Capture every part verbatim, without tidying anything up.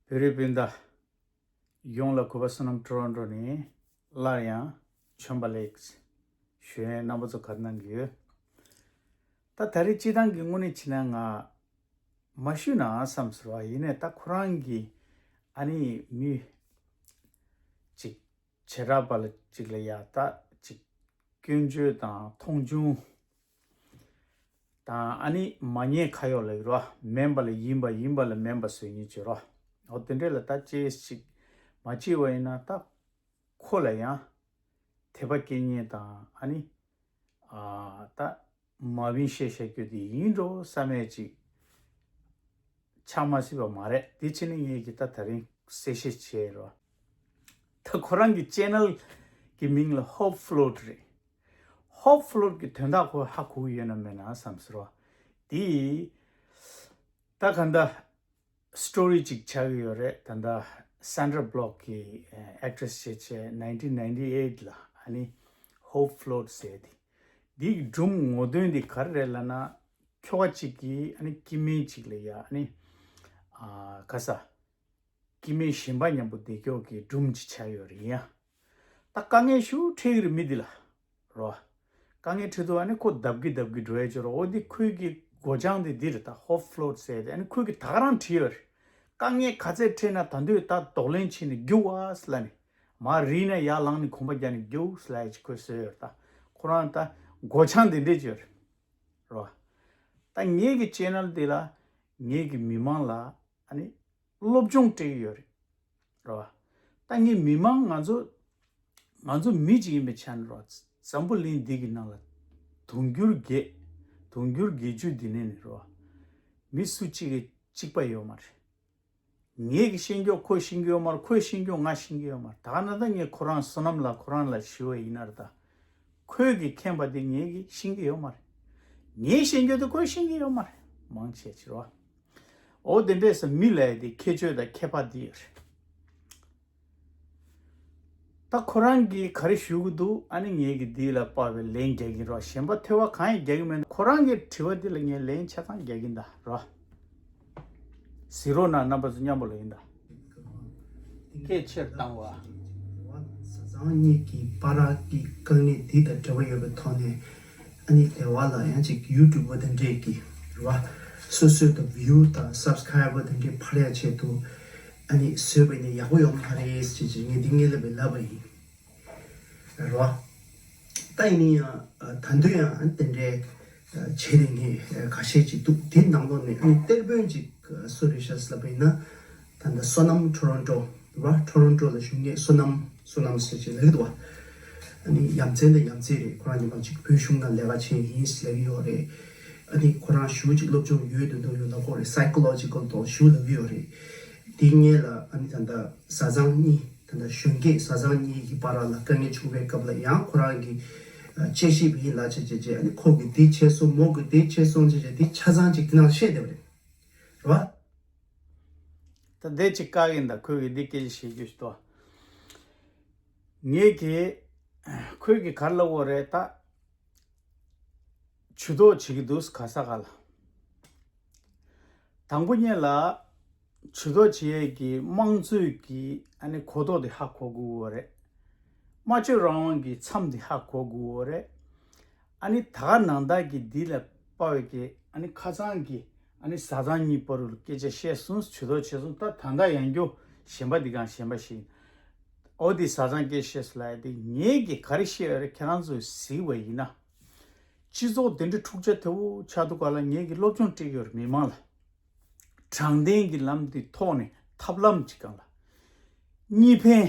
བོད་རིགས་སྤུན་ཟླ་ཡོངས་ལ་གུས་པ་བསོད་ནམས་ཊོ་རོན་ཊོ་ནས་སླར་ཡང་བྱོན་པ་ལེགས་ཞུ་ཡས། རྣམ་པ་ཚོ་ག་རེ་གནང་གི་ཡོད། ད་ད་རེས་སྤྱིར་བཏང་གི་དངོས་གནས་བྱས་ན་ང་མ་ཞུས་ན་བསམ་ཟེར་བ་ཡིན་ནས། ད་ཁོ་རང་གི་ཨ་ནི་མི་གཅིག་བྱེ་བྲག་པ་ལ་གཅིག་ལ་ཡ་ད་གཅིག་སྐྱོན་བརྗོད་དང་མཐོང་ཆུང་དང་ཨ་ནི་མ་ཉེས་ཁ་གཡོག་ལ་ཡོད་རོ། མིན་པ་ལ་ཡིན་པ་ཡིན་པ་ལ་མིན་པ་བཟོ་ཉེས་བྱེད་རོ། འོ་དེ་འདྲས་ལ་ད་ཅེས་ཅིག་མ་བྱས་པ་ཡིན་ན་ད་ཁོ་ལ་ཡང་དད་པ་སྐྱེ་ཉེས་དང་ཨ་ནི་ཨ་ད་མ་བིན་ཤེས་བྱ་རྒྱུ་དེ་ཡིན་འགྲོ་བསམ་ཡས་ཅིག་ཆགས་མ་སྲིད་པ་མ་རེད། དེ་བྱས་ནས་ངས་ཀྱི་ད་ད་རིང་གསལ་བཤད་བྱས་རོ། ད་ཁོ་རང་གི་ཅེ་ནལ་གི་མིང་ལ་Hope Float རེད། Hope Float གི་དོན་དག་ཁོ་ཧ་གོ་གི་ཡོད་ན་མེད་ན་བསམ་ཟེར་བ་དེ། ད་ག་འདྲ་སི་ཊོ་རི་ཅིག་ཆགས་ཀྱི་ཡོད་རེད། ད་ལྟ་Sandra Bullock གི་ཨེག་ཊི་རེ་སི་བྱས་བྱས་ནའིན་ཊིན་ནའིན་ཊི་ཨེ་ཊི་ལ་ཨ་ནི་Hope Float ཟེར་དེ། འདི་གི་སྒྲུང་ངོ་དོན་འདི་ག་རེ་རེད་ལབ་ན། ཁྱོ་ག་ཅིག་གིས་ཨ་ནི་སྐྱེ་དམན་ཅིག་ལ་ཡ་ཨ་ནི་ཨ་ག་ས་སྐྱེ་དམན་གཞན་པ་མཉམ་པོ་བསྡད་ཀྱོག་གི་སྒྲུང་ཅིག་ཆགས་ཡོད་རེད་ཡ། ད་དཀའ་ངལ་ཞེ་པོ་འཕྲད་ཀྱི་རེད་མི་འདི་ལ། རོ། དཀའ་ངལ་འཕྲད་དུས་ཨ་ནི་ཁོ་བརྡབ་ཀྱི་བརྡབ་ཀྱི་འགྲོ་ཡ་ཅིག་རོ། འོ་འདི་ཁོའི་གི་སྒོ་བྱང་འདི་འདི་རེད། ད་Hope Float ཟེར་དེ་ཨ་ནི་ཁོའི་གི་ད་ག་རང་བྲིས་ཡོད་རེད། དཀའ་ངལ་ག་ཚད་འཕྲད་ན་ད་འདོད་ད་གདོང་ལེན་བྱས་ནས་རྒྱུགས་ཨ་ཟེར་ལབ་ནས། མར་རིལ་ནས་ཡར་ལངས་ནས་གོམ་པ་རྒྱག་ནས་རྒྱུགས་ཟེར་ལབ་ཡ་ཅིག་ཁོས་བཟོས་ཡོད་རེད། ད་ཁོ་རང་ད་སྒོ་བྱང་འདི་འདྲས་ཅིག་ཡོད་རེད། རོ། ད་ངེད་ཀྱི་ཅེ་ནལ་འདི་ལ་ངེད་ཀྱི་མི་མང་ལ་ཨ་ནི་སློབ་སྦྱོང་སྤྲད་ཀྱི་ཡོད་རེད། རེད་བ། ད་ངས་མི་མང་ང་ཚོ་ང་ཚོ་མི་གཅིག་ཡིན་པའི་ཆ་ནས་རེད་བ། འཛམ་བུ་གླིང་འདི་གི་ནང་ལ་དུང་ཕྱུར་བརྒྱད་དུང་ཕྱུར་བརྒྱད་ཅུ་འདི་ནས་ནི་རེད་བ། མི་སུ་གཅིག་གིས་གཅིག་པ་ཡོད་མ་རེད། ངས་ཀྱི་ཤེས་རྒྱུ་ཁོས་ཤེས་ཀྱི་ཡོད་མ་རེད། ཁོས་ཤེས་རྒྱུ་ང་ཤེས་ཀྱི་ཡོད་མ་རེད། ད་ག་ན་ད་ངས་ཁོ་རང་བསོད་ནམས་ལ་ཁོ་རང་ལ་ཞུ་བ་ཡིན་ན་རེད་ད། ཁོས་ཀྱི་མཁྱེན་པ་དེ་ངས་ཀྱི་ཤེས་ཀྱི་ཡོད་མ་རེད། ངས་ཤེས་རྒྱུ་དེ་ཁོས་ཤེས་ཀྱི་ཡོད་མ་རེད། མང་ཆེ་ཕྱིར་བ། འོ་དེ་འདྲས་སེ་མི་ལབ་ཡ་དེ་ཁྱད་ཆོས་དང་ཁྱད་པར་འདི་ཡོད་རེད། ད་ཁོ་རང་གིས་ག་རེ་ཞུ་གི་འདུག་ཨ་ནི་ངས་ཀྱི་འདི་ལ་དཔག་པའི་ལན་རྒྱག་གིན་རོགས། གཞན་པ་ཐོས་པ་གང་ཡང་རྒྱག་གི་མེད། ཁོ་རང་གི་དྲི་བ་འདི་ལ་ངས་ལན་ཆ་ཚང་རྒྱག་གིན་ད་རོགས། གཟིགས་རོགས་གནང་། རྣམ་པ་ཚོ་མཉམ་པོ་ལ་ཡིན་ད། སྐད་ཆེར་བཏང་བ། བཟའ་ཚང་གཉིས་ཀྱི་བར་གྱི་དཀའ་ངལ་འདི་དང་འབྲེལ་བ་ཡོད་པའི་ཐོག་ནས། ཨ་ནི་དེ་བ་ལ་ཡང་ཅིག་ཡུ་ཊུབ་པ་དེ་འདྲས་ཀྱི་རེད་བ། སོ་སོའི་ད་བིའུ་དང་སབ་སི་ཀ་རའི་བར་དེ་འདྲས་འཕར་ཡ་ཆེད་དུ་ཨ་ནི་བཟོས་པ་ཡིན་ན་ཡག་པོ་ཡོད་མ་རེད་ཅེས་ཅེས་ངས་འདི་ངས་ལབ་པའི་ལབ་པ་ཡིན། རེད་བ། ད་ཡིན་ན་ཡང་ད་དུང་ཡང་དེ་འདྲའི་བྱས་ནས་ངས་ཁ་ཤས་ཅིག་འདུག་དེ་ནང་ལོགས་ནས་ཨ་ནི་གཏེར་དཔོན་ཅིག་སུ་རེད་ཤག་ལབ་པ་ཡིན་ན། ད་ལྟ་བསོད་ནམས་ཊོ་རོན་ཊོ་རེད་བ། ཊོ་རོན་ཊོ་ལ་བཞུགས་མཁན་བསོད་ནམས་བསོད་ནམས་ཟེར་ཅིག་ལབ་ཀྱི་འདུག་བ། ཨ་ནི་ཡ་མཚན་དང་ཡ་མཚན་རེད། ཁོ་རང་ཉི་མ་གཅིག་བོད་གཞུང་ནང་ལས་ཀ་བྱས་ཡིན་ཟེར་ལབ་ཀྱི་ཡོད་རེད། ཨ་ནི་ཁོ་རང་ཞེ་པོ་ཅིག་སློབ་སྦྱོང་ཡོད་དུ་འདུག་ཡོད་ལབ་ཀྱི་ཡོད་རེད། སའི་ཀོ་ལོ་ཇི་ཀལ་ཐོག་ཞེ་པོ་ལབ་ཀྱི་ཡོད་རེད། དེ་སྔོན་ལ་ཨ་ནི་ད་ལྟ་བཟའ་ཚང་གཉིས། ད་ལྟ་གཞོན་སྐྱེས་བཟའ་ཚང་གཉིས་ཀྱི་བར་ལ་དཀའ་ངལ་བྱུང་བའི་སྐབས་ལ་ཡང་ཁོ་རང་གིས་ཨ་དཔྱད་ཞིབ་ཡིན་ལབ་བྱས་བྱས་བྱས། ཨ་ནི་ཁོ་གིས་འདི་བྱས་སོང་། མོ་གིས་འདི་བྱས་སོང་བྱས་བྱས། འདི་ཆ་ཚང་ཅིག་འདི་ནང་བཤད་བསྡད་པ་རེད། རེད་བ། ད་འདི་ཅིག་བཀག་གིན་ད་ཁོས་གིས་འདི་སྐད་ཆ་བཤད་རྒྱུ་ཞིག་འདུག་ངས་གིས་ཁོས་གིས་ག་རེ་ལབ་ཡོད་རེད་ད། ཇུས་གཏོགས་བྱེད་ཀྱི་འདུག་ག་ས་ག་ལ། དང་པོ་ཉིད་ལ་ཇུས་གཏོགས་བྱེད་ཡས་ཀྱི་དམངས་གཙོའི་གི་ཨ་ནི་གོ་རྟོགས་དེ་ཧ་གོ་དགོས་ཀྱི་ཡོད་རེད། སྨྲ་བརྗོད་རང་དབང་གི་མཚམས་དེ་ཧ་གོ་དགོས་ཀྱི་ཡོད་རེད། ཨ་ནི་ད་ག་ནང་ལྟར་གྱི་འདི་ལ་དཔག་པའི་གི་ཨ་ནི་ཁ་སང་གི་ཨ་ནི་བཟའ་ཚང་གཉིས་བར་དུ་སྐད་ཆ་བཤད་སོང་། ཇུས་གཏོགས་བྱས་སོང་། ད་ད་ལྟ་ཡང་རྒྱུ་གཞན་པ་འདི་གང་གཞན་པ་ཞིག་འོ་འདི་བཟའ་ཚང་སྐད་བཤད་སོང་ལབ་ཡ་དེ་ངས་གི་ག་རེ་བཤད་ཡོད་རེད། ཁྱེད་རང་ཚོས་གཟིགས་པ་ཡིན་ན། སྤྱི་ཚོགས་དེ་འདྲ་འཁྲུག་ཆ་དེ་བོ་ཆགས་དུས་སྒང་ལ་ངས་ཀྱི་སློབ་སྦྱོང་སྤྲད་ཀྱི་ཡོད་རེད་མི་མང་ལ། དྲང་བདེན་གྱི་ལམ་དེ་ཐོག་ནས་ཐབས་ལམ་ཅིག་སྒང་ལ། གཉིས་ཕན་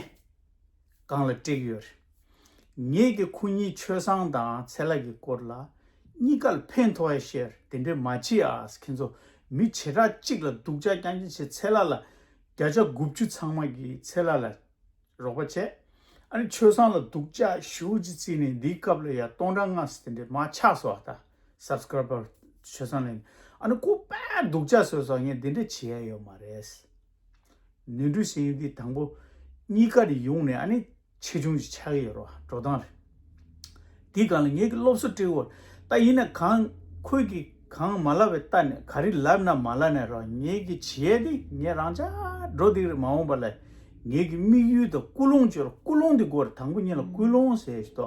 སྒང་ལ་སྤྲད་ཀྱི་ཡོད་རེད། ངས་ཀྱི་ཁོ་གཉིས་ཆོས་བཟང་དང་ཚེ་ལྷ་གི་སྐོར་ལ་གཉིས་ཀ་ལ་ཕན་ཐོགས་ཡ་བཤད་རེད། དེ་འདྲས་མ་བྱེད་ཨ། ཁྱེད་ཚོ་མི་བྱེ་བྲག་གཅིག་ལ་སྡུག་ཅག་རྐྱང་རྐྱང་བྱེད། ཚེ་ལྷ་ལ་བརྒྱ་ཆ་དགུ་བཅུ་ཚང་མ་གིས་ཚེ་ལྷ་ལ་རོགས་པ་བྱས། ཨ་ནི་ཆོས་བཟང་ལ་སྡུག་ཅག་ཞེ་པོ་ཅིག་བརྩིས་ནས་འདིའི་སྐབས་ལ་ཡ་སྟོང་ཕྲག་ལྔ་ཙམ་དེ་འདྲས་མར་ཆག་སོང་བ། ད་སབ་སི་ཀ་རའི་བར་ཆོས་བཟང་ལ་ཡིན། ཨ་ནི་ཁོ་དཔེ་སྡུག་ཅག་བཟོས་སོང་། ངས་འདི་འདྲས་བྱེད་ཡ་ཡོད་མ་རེད། ནོར་འཁྲུལ་ཟེར་མཁན་འདི་དང་པོ་གཉིས་ཀ་ནས་ཡོང་ནས་ཨ་ནི་ཆེ་ཆུང་ཅིག་ཆགས་ཀྱི་ཡོད་རེད་བ། འགྲོ་སྟངས་རེད། འདི་སྒང་ལ་ངས་ཀྱི་སློབ་གསོ་སྤྲད་ཡོད། ད་ཡིན་ན་གང་ཁོས་ཀྱི་ གང་མ་ལབ་པའི་ལྟ་ནས་ག་རེ་ལབ་ན་མ་ལབ་ནས་རོ། ངེད་ཀྱི་བྱེད་དེ་ངས་རང་ཅག་འགྲོ་དེ་རེད། མ་འོངས་པ་ལ་ངེད་ཀྱི་དམིགས་ཡུལ་དང་ཀུན་སློང་བཅོས་ར། ཀུན་སློང་དེ་དགོས་རེད། དང་པོ་ཉིད་ལ་ཀུན་སློང་ཟེར་ཞིག་ཏོ།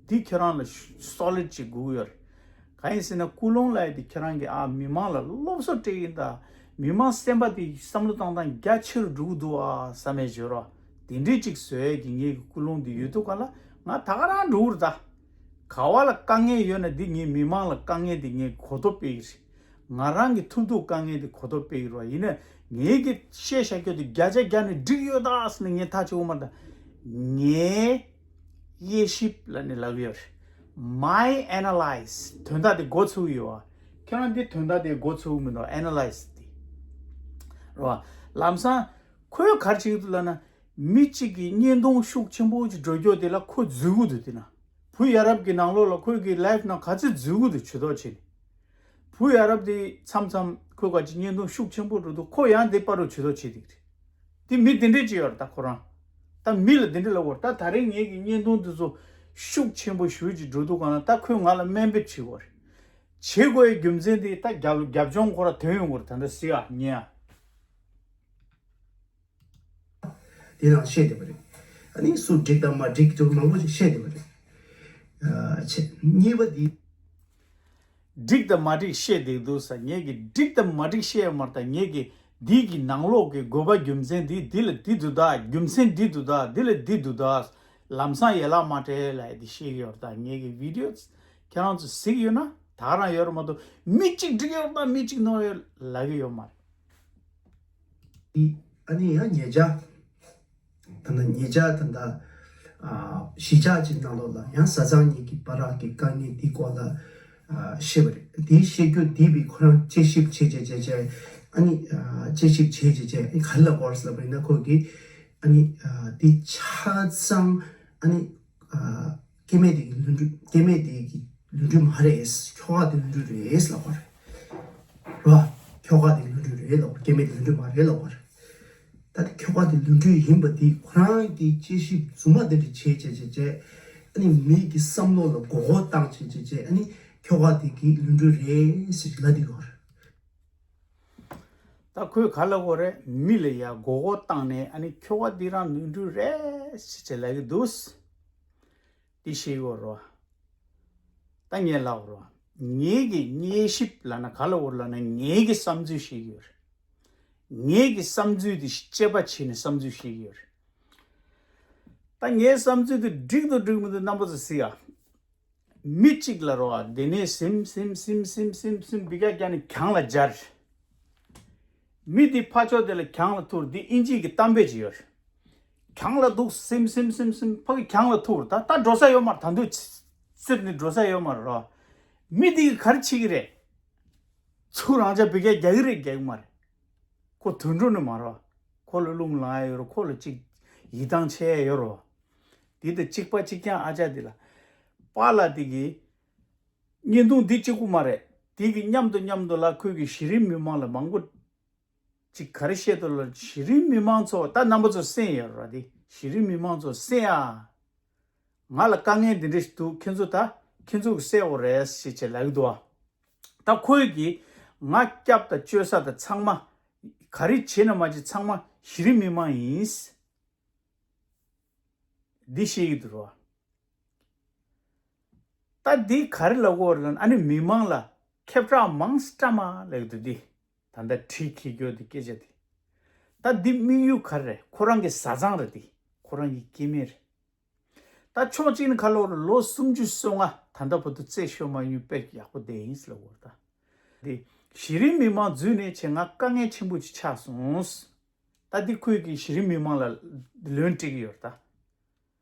འདི་ཁྱེད་རང་ལ་སོ་ལིཌ་ཅིག་དགོས་ཀྱི་ཡོད་རེད། གང་ཡིན་ཟེར་ན་ཀུན་སློང་ལབ་ཡ་དེ་ཁྱེད་རང་གིས་ཨ་མི་མང་ལ་སློབ་གསོ་སྤྲད་ཡིན་ད། མི་མང་སེམས་པ་དེ་བསམ་བློ་བཏང་སྟངས་རྒྱ་ཆེ་རུ་འགྲོ་གི་འདུག་ཨ་བསམ་ཡས་བྱོས་རོགས། དེ་འདྲས་ཅིག་བཟོ་ཡས་ཀྱི་ངེད་ཀྱི་ཀུན་སློང་དེ་ཡོད་དུས་ག་ལ་ང་ད་ག་རང་འགྲོ་གི་རེད་ད། ག་བ་ལ་དཀའ་ངལ་ཡོད་ན་འདི་ངའི་མི་མང་ལ་དཀའ་ངལ་དེ་ངས་གོ་རྟོགས་སྤེལ་གྱི་རེད། ང་རང་གི་ཐུབ་ཐུབ་དཀའ་ངལ་དེ་གོ་རྟོགས་སྤེལ་གྱི་རེད་བ། ཡིན་ན་ངེད་ཀྱི་བཤད་བཞག་རྒྱུ་དེ་བརྒྱ་ཆ་བརྒྱ་ནས་འགྲིག་ཡོད་ད་ཟེར་ནས་ངས་ཐག་ཆོད་ཀྱི་མ་རེད་ད། ངའི་དབྱེ་ཞིབ་ལབ་ནས་ལབ་ཀྱི་ཡོད་རེད། My analyze དོན་དག་དེ་མགོ་ཚོས་ཀྱི་ཡོད་བ། ཁྱེད་རང་འདི་དོན་དག་དེ་མགོ་ཚོས་ཀྱི་མི་འདུག analyze དེ་རེད་བ། ལམ་སང་ཁོས་ག་རེ་བྱེད་ཀྱི་འདུག་ལབ་ན། མི་གཅིག་གི་བརྙན་ཐུང་ཤུགས་ཆེན་པོ་ཅིག་འགྲོ་རྒྱུ་དེ་ལ་ཁོ་འཛུལ་གྱི་འདུག་དེ་ན། བུ་ཡ་རབས་ཀྱི་ནང་ལོགས་ལ་ཁོས་ཀྱི་ལའིབ་ནང་ག་ཚོད་འཛུལ་གྱི་འདུག་ཇུས་གཏོགས་བྱས་ནས། བུ་ཡ་རབས་དེ་མཚམས་མཚམས་ཁོས་ག་ཅིག་བརྙན་ཐུང་ཤུགས་ཆེན་པོ་འགྲོ་འདུག་ཁོ་ཡང་དེ་པར་རུ་ཇུས་གཏོགས་བྱེད་དེ་རེད། དེ་མི་དེ་འདྲས་ཅིག་ཡོད་རེད་ད་ཁོ་རང་། ད་མི་ལ་དེ་འདྲས་ལབ་དགོས་རེད། ད་ད་རེས་ངེད་ཀྱི་བརྙན་ཐུང་དེ་ཚོ་ཤུགས་ཆེན་པོ་ཞེ་ཅིག་འགྲོ་འདུག་ག་ན། ད་ཁོས་ང་ལ་སྨན་པ་བྱེད་དགོས་རེད། བྱེད་དགོས་ཡའི་རྒྱུ་མཚན་དེ་ད་རྒྱབ་རྒྱབ་ལྗོངས་ཁོ་ར་ཐོན་ཡོང་དགོས་རེད། ད་འདྲ་སྲིད་ཨ་ཉེ་ཨ། དེ་རང་བཤད་བསྡད་པ་རེད། ཨ་ནི་སུ་འགྲིག་དང་མ་འགྲིག་ཅུང་མང་པོ་ཞིག་བཤད་བསྡད་པ་རེད། ཨ་ཆེ་གཉིས་པ་འདི། འགྲིག་དང་མ་འགྲིག་བཤད་བསྡད་འདུག་ས། ངེད་ཀྱིས་འགྲིག་དང་མ་འགྲིག་བཤད་ཡོད་མ་རེད་ད། ངེད་ཀྱིས་འདི་གི་ནང་ལོགས་ཀྱི་དགོས་པ་རྒྱུ་མཚན་འདི་འདི་ལ་འདི་འདུག་ད། རྒྱུ་མཚན་འདི་འདུག་ད། འདི་ལ་འདི་འདུག་ད། ལམ་སང་ཡན་ལག་མ་སྤྲད་ལབ་ཡ་འདི་བཤད་ཀྱི་ཡོད་རེད་ད། ངེད་ཀྱི་བི་ཌི་ཡོ་ཁྱེད་རང་ཚོ་གཟིགས་ཡོད་ན་ད་ག་རང་ཡོད་རེད་མ་གཏོགས་མི་གཅིག་འགྲིག་ཡོད་རེད་ད་མི་གཅིག་ནོར་ཡོད་ལབ་ཀྱི་ཡོད་མ་རེད། འདི་ཨ་ནི་ཡང་ཉེ་ཆར་ད་ལྟ་ཉེ་ཆར་ད་ལྟ་ཨ་གཞིས་ཆགས་ཀྱི་ནང་ལོགས་ལ་ཡང་བཟའ་ཚང་གཉིས་ཀྱི་བར་གྱི་དཀའ་ངལ་འདི་སྐོར་ལ་ཨ་བཤད་པ་རེད། འདི་བཤད་རྒྱུ་འདི་བི་ཁོ་རང་དཔྱད་ཞིབ་བྱེད་བྱེད་བྱེད་བྱེད་ཨ་ནི་ཨ་དཔྱད་ཞིབ་བྱེད་བྱེད་བྱེད་ཨ་ནི་ག་རེ་ལབ་དགོས་རེད་ཟེར་ལབ་པ་ཡིན་ན་ཁོ་གིས་ཨ་ནི་ཨ་འདི་ཆ་ཚང་ཨ་ནི་ཨ། སྐྱེ་དམན་དེ་གི་ལུས་འབྲུ། སྐྱེ་དམན་དེ་གི་ལུས་འབྲུ་མ་རེད། ཁྱོ་ག་དེ་ལུས་འབྲུ་རེད་ལབ་པ་རེད། རོ། ཁྱོ་ག་དེ་ལུས་འབྲུ་རེད་ལབ་པ། སྐྱེ་དམན་དེ་ལུས་འབྲུ་མ་རེད་ལབ་པ་རེད། ད་དེ་ཁྱོ་ག་དེ་ལུས་འབྲུ་ཡིན་པ་དེ་ཁོ་རང་གི་དཔྱད་ཞིབ་རྫུན་མ་དེ་འདྲ་བྱས་བྱས་བྱས་བྱས། ཨ་ནི་མི་གི་བསམ་བློ་ལ་མགོ་སྐོར་བཏང་བྱས་བྱས་བྱས། ཨ་ནི་ཁྱོ་ག་དེ་གི་ལུས་འབྲུ་རེད་ཟེར་ལབ་དེ་གོ་རེད། ད་ཁོས་ག་ལབ་གོ་རེད། མི་ལ་ཡ་མགོ་སྐོར་བཏང་ནས་ཨ་ནི་ཁྱོ་ག་འདི་རང་ལུས་འབྲུ་རེད་ཟེར་བྱས་ལབ་གི་འདུག་འདི་ཤེས་ཡོད་རོ། ད་ངས་ལབ་རོ། ངེད་ཀྱི་དབྱེ་ཞིབ་ལབ་ན་ག་ལ་འོར་ལབ་ན་ངེད་ཀྱི་བསམ་ཚུལ་ཤེས་ཡོད་རེད། ངེད་ཀྱི་བསམ་ཚུལ་དེ་དཔྱད་པ་བྱས་ནས་བསམ་ཚུལ་ཤེས་ཡོད་རེད། ད་ངའི་བསམ་ཚུལ་དེ་འགྲིག་འདུག་འགྲིག་མི་འདུག་རྣམ་པ་ཚོ་གཟིགས་ཨ། མི་གཅིག་ལ་རོ་ཨ་དེ་ནས་སིམ་སིམ་སིམ་སིམ་སིམ་སིམ་བི་ཀ་རྒྱག་ནས་གྱང་ལ་སྦྱར། མི་དེ་ཕར་ཕྱོགས་དེ་ལ་གྱང་ལ་ཐུག་འདི་ཨིན་ཇི་གི་གཏམ་དཔེ་ཅིག་ཡོད་རེད། གྱང་ལ་འདུག་སིམ་སིམ་སིམ་སིམ་ཕ་གི་གྱང་ལ་ཐུག་རེད། ད་ད་འགྲོ་ས་ཡོད་མ་རེད། ད་འདུག་སིབ་ནས་འགྲོ་ས་ཡོད་མ་རེད་རོ། མི་དེ་གིས་ག་རེ་བྱེད་ཀྱི་རེད། ཚུར་རང་ཅག་བི་ཀ་རྒྱག་གི་རེད་རྒྱག་གི་མ་རེད། ཁོ་དུད་འགྲོ་ནི་མ་རེད། ཁོ་ལ་རླུང་ལངས་ཡ་ཡོད་རེད། ཁོ་ལ་ཅིག་ཡིད་ཐང་ཆད་ཡ་ཡོད་རེད། དེ་དང་གཅིག་པ་གཅིག་རྐྱང་ཨ་ཅག་དེ་ལ། པཱ་ལགས་དེ་གིས་བརྙན་ཐུང་འདི་གཅིག་པུ་མ་རེད། དེ་གི་མཉམ་དུ་མཉམ་དུ་ལ་ཁོས་གི་གཞི་རིམ་མི་མང་ལ་མང་པོ་ཅིག་ག་རེ་བཤད་འདུག་ལ། གཞི་རིམ་མི་མང་ཚོ་ད་རྣམ་པ་ཚོ་གསན་ཡོད་རེད་དེ། གཞི་རིམ་མི་མང་ཚོ་གསན་ཨ། ང་ལ་དཀའ་ངལ་འདི་འདྲ་ཞིག་འདུག་ཁྱེད་ཚོ་ད་ཁྱེད་ཚོ་གི་སེལ་དགོས་རེད་ཞེས་བྱས་ལབ་ཀྱི་འདུག་ཨ། ད་ཁོས་གི་ང་སྐྱབས་དང་བཅོལ་ས་དང་ཚང་མ་ག་རེ་བྱེད་ན་མ་བྱེད་ཚང་མ་གཞི་རིམ་མི་མང་ཡིན། འདི་ཤེས་ཀྱི་འདུག་རོ། ད་འདི་ག་རེ་ལབ་དགོས་རེད་ལབ་ན་ཨ་ནི་མི་མང་ལ་ཁྱབ་བསྒྲགས་མང་སྤྲ་མ་ལབ་ཀྱི་འདུག་འདི་ད་ལྟ་བྲིས་འཁྱེར་རྒྱུ་འདི་སྐད་ཆ་འདི། ད་འདི་དམིགས་ཡུལ་ག་རེ་རེད། ཁོ་རང་གི་བཟའ་ཚང་རེད། འདི་ཁོ་རང་གི་སྐྱེ་དམན་རེད། ད་ཕྱོགས་གཅིག་ནས་ཁ་ལོ་རུ་ལོ་སུམ་ཅུ་སོ་ལྔ་ད་ལྟ་བར་དུ་རྩེད་ཤོར་མ་ཡོང་དཔེ་ཡག་པོ་བསྡད་ཡིན་ཟེར་ལབ་དགོས་རེད་ད། འདི་གཞི་རིམ་མི་མང་འཛུལ་ནས་བྱས་ང་དཀའ་ངལ་ཆེན་པོ་ཅིག་ཆགས་སོང་། ད་འདི་ཁོས་གི་གཞི་རིམ་མི་མང་ལ་ལན་སྤྲད་ཀྱི་ཡོད་རེད་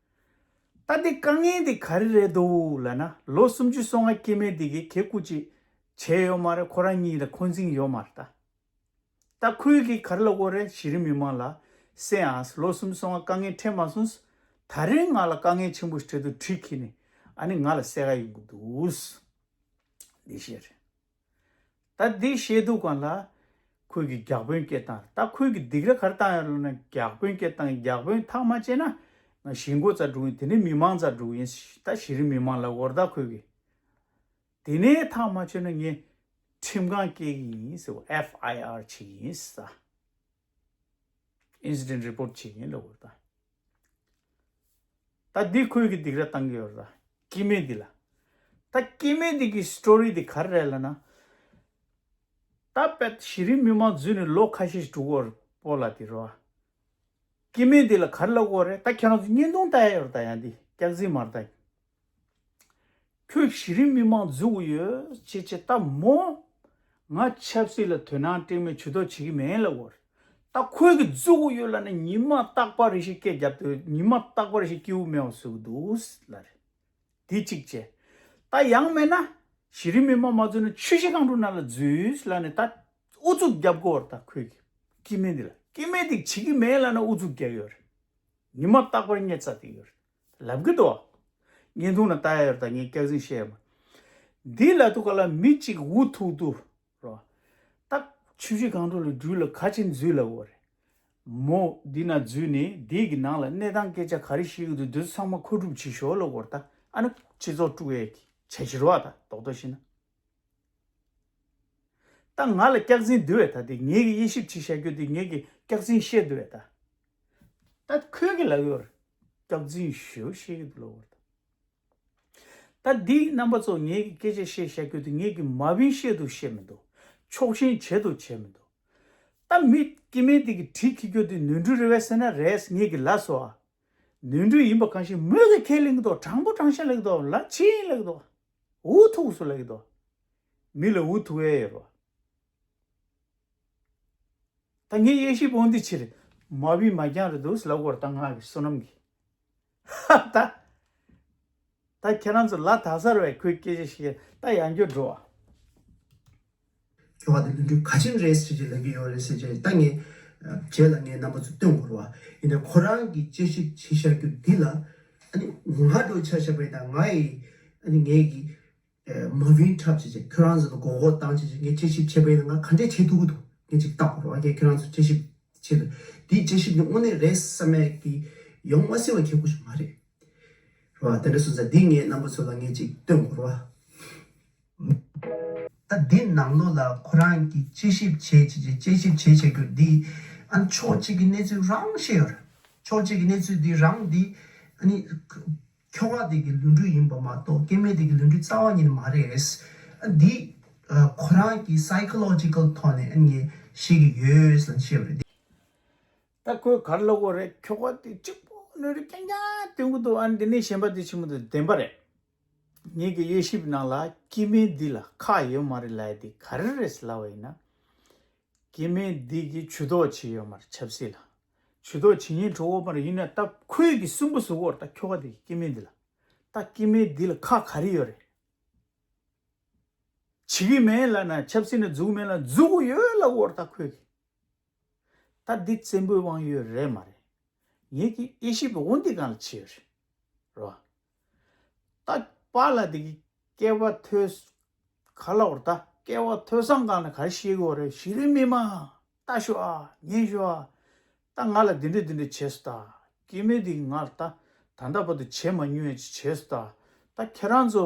ད། ད་འདི་དཀའ་ངལ་འདི་ག་རེ་རེད་འདུག་ལབ་ན་ལོ་སུམ་ཅུ་སོ་ལྔ་སྐྱེ་དམན་འདི་གིས་གལ་ཁུ་ཅིག་བྱས་ཡོད་མ་རེད། ཁོ་རང་གཉིས་ལ་འཁོན་འཛིན་ཡོད་མ་རེད་ད། ད་ཁོས་གི་ག་རེ་ལབ་དགོས་རེད། གཞི་རིམ་མི་མང་ལ་གསན་ཨ། ལོ་སུམ་ཅུ་སོ་ལྔ་དཀའ་ངལ་འཕྲད་མ་སོང་། ད་རེས་ང་ལ་དཀའ་ངལ་ཆེན་པོ་ཞིག་འཕྲད་དུས་གྲི་འཁྱེར་ནས་ཨ་ནི་ང་ལ་བསད་ག་ཡོང་གི་འདུག་འདི་བཤད་རེད། ད་འདི་བཤད་དུས་གང་ལ་ཁོས་གི་རྒྱག་དཔོན་སྐད་བཏང་རེད། ད་ཁོས་གི་སྡིགས་ར་ག་རེ་བཏང་ཡོད་རེད་ལབ་ན་རྒྱག་དཔོན་སྐད་བཏང་། རྒྱག་དཔོན་ཐག་མ་བཅད་ན་ང་གཞིས་འགོ་རྩར་འགྲོ་གི་ཡིན། དེ་ནས་མི་མང་རྩར་འགྲོ་གི་ཡིན། ད་གཞི་རིམ་མི་མང་ལབ་དགོས་རེད་ད་ཁོས་གི། དེ་ནས་ཐག་མ་ཆོད་ན་ངས་ ཁྲིམས་ཁང་སྐྱེལ་གྱི་ཡིན་ཟེར་བ། ཨེཕ་ཨའི་ཨར་བྱེད་ཀྱི་ཡིན་ཟེར། ཨིན་སི་ཌེན་ཊི་རི་པོར་ཊི་བྱེད་ཀྱི་ཡིན་ལབ་པ་རེད་ད། ད་འདི་ཁོས་ཀྱི་སྡིགས་ར་བཏང་གི་ཡོད་རེད་ད། སྐྱེ་དམན་འདི་ལ། ད་སྐྱེ་དམན་འདི་གི་སི་ཊོ་རི་འདི་ག་རེ་རེད་ལབ་ན། ད་དཔེ་གཞི་རིམ་མི་མང་འཛུལ་ནས་ལོ་ཁ་ཤས་ཤིག་འགྲོ་གི་ཡོད་རེད་སྤོ་ལགས་དེ་རེད་བ། སྐྱེ་དམན་འདི་ལ་ག་རེ་ལབ་དགོས་རེད། ད་ཁྱེད་རང་ཚོ་བརྙན་ཐུང་ལྟ་ཡ་ཡོད་རེད་ད། ཡང་འདི་སྐྱག་རྫུན་མ་རེད་ད། ཁྱོད་གཞི་རིམ་མི་མང་འཛུལ་དགོས་ཡོད་ཅེས་བྱས་ད་མོ། ང་ཆབ་སྲིད་ལ་དོ་སྣང་སྤྲད་མེད། ཇུས་གཏོགས་བྱེད་ཀྱི་མེད་ལབ་དགོས་རེད། ད་ཁོས་ཀྱི་འཛུལ་དགོས་ཡོད་ལབ་ན་ཉི་མ་རྟག་པར་རེ་ཞིག་སྐད་རྒྱབ་འདུག་ཉི་མ་རྟག་པར་རེ་ཞིག་སྐྱིད་པོ་མེད་པ་བཟོ་གི་འདུག་ལབ་རེད། དེ་གཅིག་བྱས། ད་ཡང་མེད་ན་གཞི་རིམ་མི་མང་མ་འཛུལ་ན་ཆུ་བཞི་སྒང་དྲུག་ནང་ལ་འཛུལ་ལབ་ནས་ད་ཨུ་ཚུགས་རྒྱབ་དགོས་རེད་ད། ཁོས་ཀྱི་སྐྱེ་དམན་འདི་ལ། སྐྱེ་དམན་འདི་བྱེད་ཀྱི་མེད་ལབ་ན་ཨུ་ཚུགས་རྒྱག་གི་ཡོད་རེད། ཉི་མ་རྟག་པར་བརྙས་ཚར་བསྡད་ཡོད་རེད། ལབ་གི་འདུག་བརྙན་ཐུང་ནང་ལྟ་ཡ་ཡོད་རེད་ད། ངས་སྐྱག་རྫུན་བཤད་ཡ་མ། འདི་ལབ་དུས་སྐབས་ལ་མི་གཅིག་འུ་ཐུག་འདུག་རོ། ད་ཆུ་བཞི་སྒང་དྲུག་ལ་འགྲུལ་ལ་ག་ཕྱིན་འཛུལ་ལབ་དགོས་རེད། མོ་འདི་ན་འཛུལ་ནས་འདི་གི་ནང་ལ་གནས་སྟངས་སྐད་ཆ་ག་རེ་བཤད་ཀྱི་འདུག་འདི་ཚོ་ཚང་མ་མཁོ་སྒྲུབ་བྱེད་ཤོག་ལབ་དགོས་རེད་ད། ཨ་ནི་སྤྱི་ཚོགས་དཀྲུག་ཡས་ཀྱི་བྱ་བྱེད་རོགས་ད་རྡོག་རྡོག་བཤད་ན། ད་ང་ལ་སྐྱག་རྫུན་འདུག་བས་ད། དེ་ངེད་ཀྱི་དབྱེ་ཞིབ་བྱེད་བཞག་རྒྱུ་དེ་ངེད་ཀྱི་སྐྱག་རྫུན་བཤད་འདུག་བས་ད། ད་ཁོས་ཀྱི་ལབ་ཡོད་རེད། སྐྱག་རྫུན་ཞེ་པོ་བཤད་ཀྱི་འདུག་ལབ་ཡོད་རེད་ད། ད་འདི་རྣམ་པ་ཚོ་ངེད་ཀྱི་སྐད་ཆ་བཤད་བཞག་རྒྱུ་དེ་ངེད་ཀྱི་མ་བིན་བཤད་འདུག་བཤད་མི་འདུག་ཕྱོགས་ཞེན་བྱེད་འདུག་བྱེད་མི་འདུག་ད་མི་སྐྱེ་དམན་དེ་གི་གྲི་འཁྱེར་རྒྱུ་དེ་ནོར་འཁྲུལ་རེད་བས་ཟེར་ན་རེད། ངེད་ཀྱི་ལབ་སོང་ཨ། ནོར་འཁྲུལ་ཡིན་པ་གང་ཞིག་མོས་ཀྱི་ཁས་ལེན་གྱི་འདུག་དྲང་པོ་དྲང་བཞག་ལབ་ཀྱི་འདུག་ལབ་ཕྱིན་ལབ་ཀྱི་འདུག་འུ་ཐུག་སོང་ལབ་ཀྱི་འདུག་མི་ལ་འུ་ཐུག་ཡས་ཡོད་རོ། ད་ངས་དབྱེ་ཞིབ་འོང་དུས་ཕྱིར། མ་བིན་མ་རྐྱང་རེད་འདུག་ལབ་དགོས་རེད་ད། ང་གི་བསོད་ནམས་ཀྱིས། ད། ད་ཁྱེད་རང་ཚོ་ལ་དྭགས་སར་བས་ཁོའི་སྐད་ཆ་ཞིག་ད་ཡང་བསྐྱར་འགྲོ་བ། ཁྱོ་ག་དེ་ལུས་འབྲེལ་ག་ཅན་རེད་ཟེར་གྱི་ལབ་ཀྱི་ཡོད་རེད་ཟེར་གྱི་ད་ངས་རྗེས་ལ་ངས་རྣམ་པ་ཚོ་སྟོན་དགོས་རེད་བ། ཡིན་ནའི་ཁོ་རང་གིས་དཔྱད་ཞིབ་བྱེད་བཞག་རྒྱུ་འདི་ལ་ཨ་ནི་ང་འགྲོ་ཆ་བཞག་པ་ཡིན་ན་ང་ཡི་ཨ་ནི་ངས་ཀྱི་མ་བིན་འཁྲབ་བྱེད་ཅིག་ཁྱོད་རང་ཚོ་ལ་མགོ་སྐོར་བཏང་བྱེད་ཅིག་ངས་དཔྱད་ཞིབ་བྱས་པ་ཡིན་ན་ང་ག་འདྲས་བྱེད་ཐུབ་ཀྱི་འདུག་ངས་ཅིག་བལྟ་དགོས་རེད་བ། ངས་ཁྱོད་རང་ཚོ་དཔྱད་ཞིབ་བྱེད་དུས་འདིའི་དཔྱད་ཞིབ་འདི་དངོས་གནས་རེད་བསམ་ཡས་ཀྱི་ཡོང་མ་སྲིད་པ་ཁྱད་པར་ཞིག་མ་རེད། རེད་བ། དེ་འདྲ་སོང་ཙང་འདི་ངས་རྣམ་པ་ཚོ་ལ་ངས་ཅིག་སྟོན་དགོས་རེད་བ། ད་འདི་ནང་ལོགས་ལ་ཁོ་རང་གིས་དཔྱད་ཞིབ་བྱས་བྱས་བྱས་དཔྱད་ཞིབ་བྱས་བྱས་རྒྱུ་འདི་ཨ་ནི་ཕྱོགས་གཅིག་གི་གནས་ཚུལ་རང་བཤད་ཡོད་རེད། ཕྱོགས་གཅིག་གི་གནས་ཚུལ་འདི་རང་འདི་ཨ་ནི་ཁྱོ་ག་དེ་གི་ལུས་འབྲེལ་ཡིན་པ་མ་གཏོགས་སྐྱེ་དམན་དེ་གི་ལུས་འབྲེལ་རྩ་བ་ཉིད་ནས་མ་རེད། ཨ་འདི་ཨ་ཁོ་རང་གི་སའི་ཁོ་ལོ་ཇི་ཀལ་ཐོག་ནས་ཨ་ནི་བཤད་ཀྱི་ཡོད་ཟེར་བཤད་པ་རེད། ད་ཁོས་ག་རེ་ལབ་དགོས་རེད། ཁྱོ་ག་དེ་གཅིག་པོ་ནོར་རྐྱང་རྐྱང་སྟོན་གི་འདུག་ཨ་ནི་འདི་ནས་གཞན་པ་དེ་ཆི་མོ་དེ་བདེན་པ་རེད། ངེད་ཀྱི་དབྱེ་ཞིབ་ནང་ལ་སྐྱེ་དམན་འདི་ལ་ཁག་ཡོད་མ་རེད་ལབ་ཡ་དེ་ག་རེ་རེད་ཟེར་ལབ་པ་ཡིན་ན། སྐྱེ་དམན་འདི་གིས་ཇུས་གཏོགས་བྱས་ཡོད་མ་རེད་ཆབ་སྲིད་ལ། ཇུས་གཏོགས་བྱེད་མཁན་གྲོགས་པོ་མ་རེད། ཡིན་ན་ད་ཁོས་ཀྱི་སུན་པོ་བཟོ་གི་ཡོད་རེད་ད། ཁྱོ་ག་དེ་གིས་སྐྱེ་དམན་འདི་ལ། ད་སྐྱེ་དམན་འདི་ལ་ཁག་ག་རེ་ཡོད་རེད། བྱེད་ཀྱི་མེད་ལབ་ན་ཆབ་སྲིད་ནང་འཛུལ་གི་མེད་ལབ་འཛུལ་གི་ཡོད་ལབ་ཡོད་རེད་ད་ཁོས་ཀྱི། ད་འདི་བཙན་པོའི་དབང་ཡོད་རེད་མ་རེད། ངེད་ཀྱི་དབྱེ་ཞིབ་འོ་འདི་སྒང་ལ་བྱས་ཡོད་རེད། རོ། ད་པཱ་ལགས་འདི་གི་སྐལ་བ་ཐོས། ག་ལབ་དགོས་རེད་ད། སྐལ་བ་ཐོས་བསམ་སྒང་ལ་ག་རེ་བཤད་དགོས་རེད། གཞི་རིམ་མི་མང་ལྟ་ཤོག་ཨ། ཉན་ཤོག་ཨ། ད་ང་ལ་འདི་འདྲ་འདི་འདྲ་བྱས་སོང་ད། སྐྱེ་དམན་འདི་གིས་ང་ལ་ད་ད་ལྟ་བར་དུ་བྱས་མ་མྱོང་ཡ་ཅིག་བྱས་སོང་ད། ད་ཁྱེད་རང་ཚོ་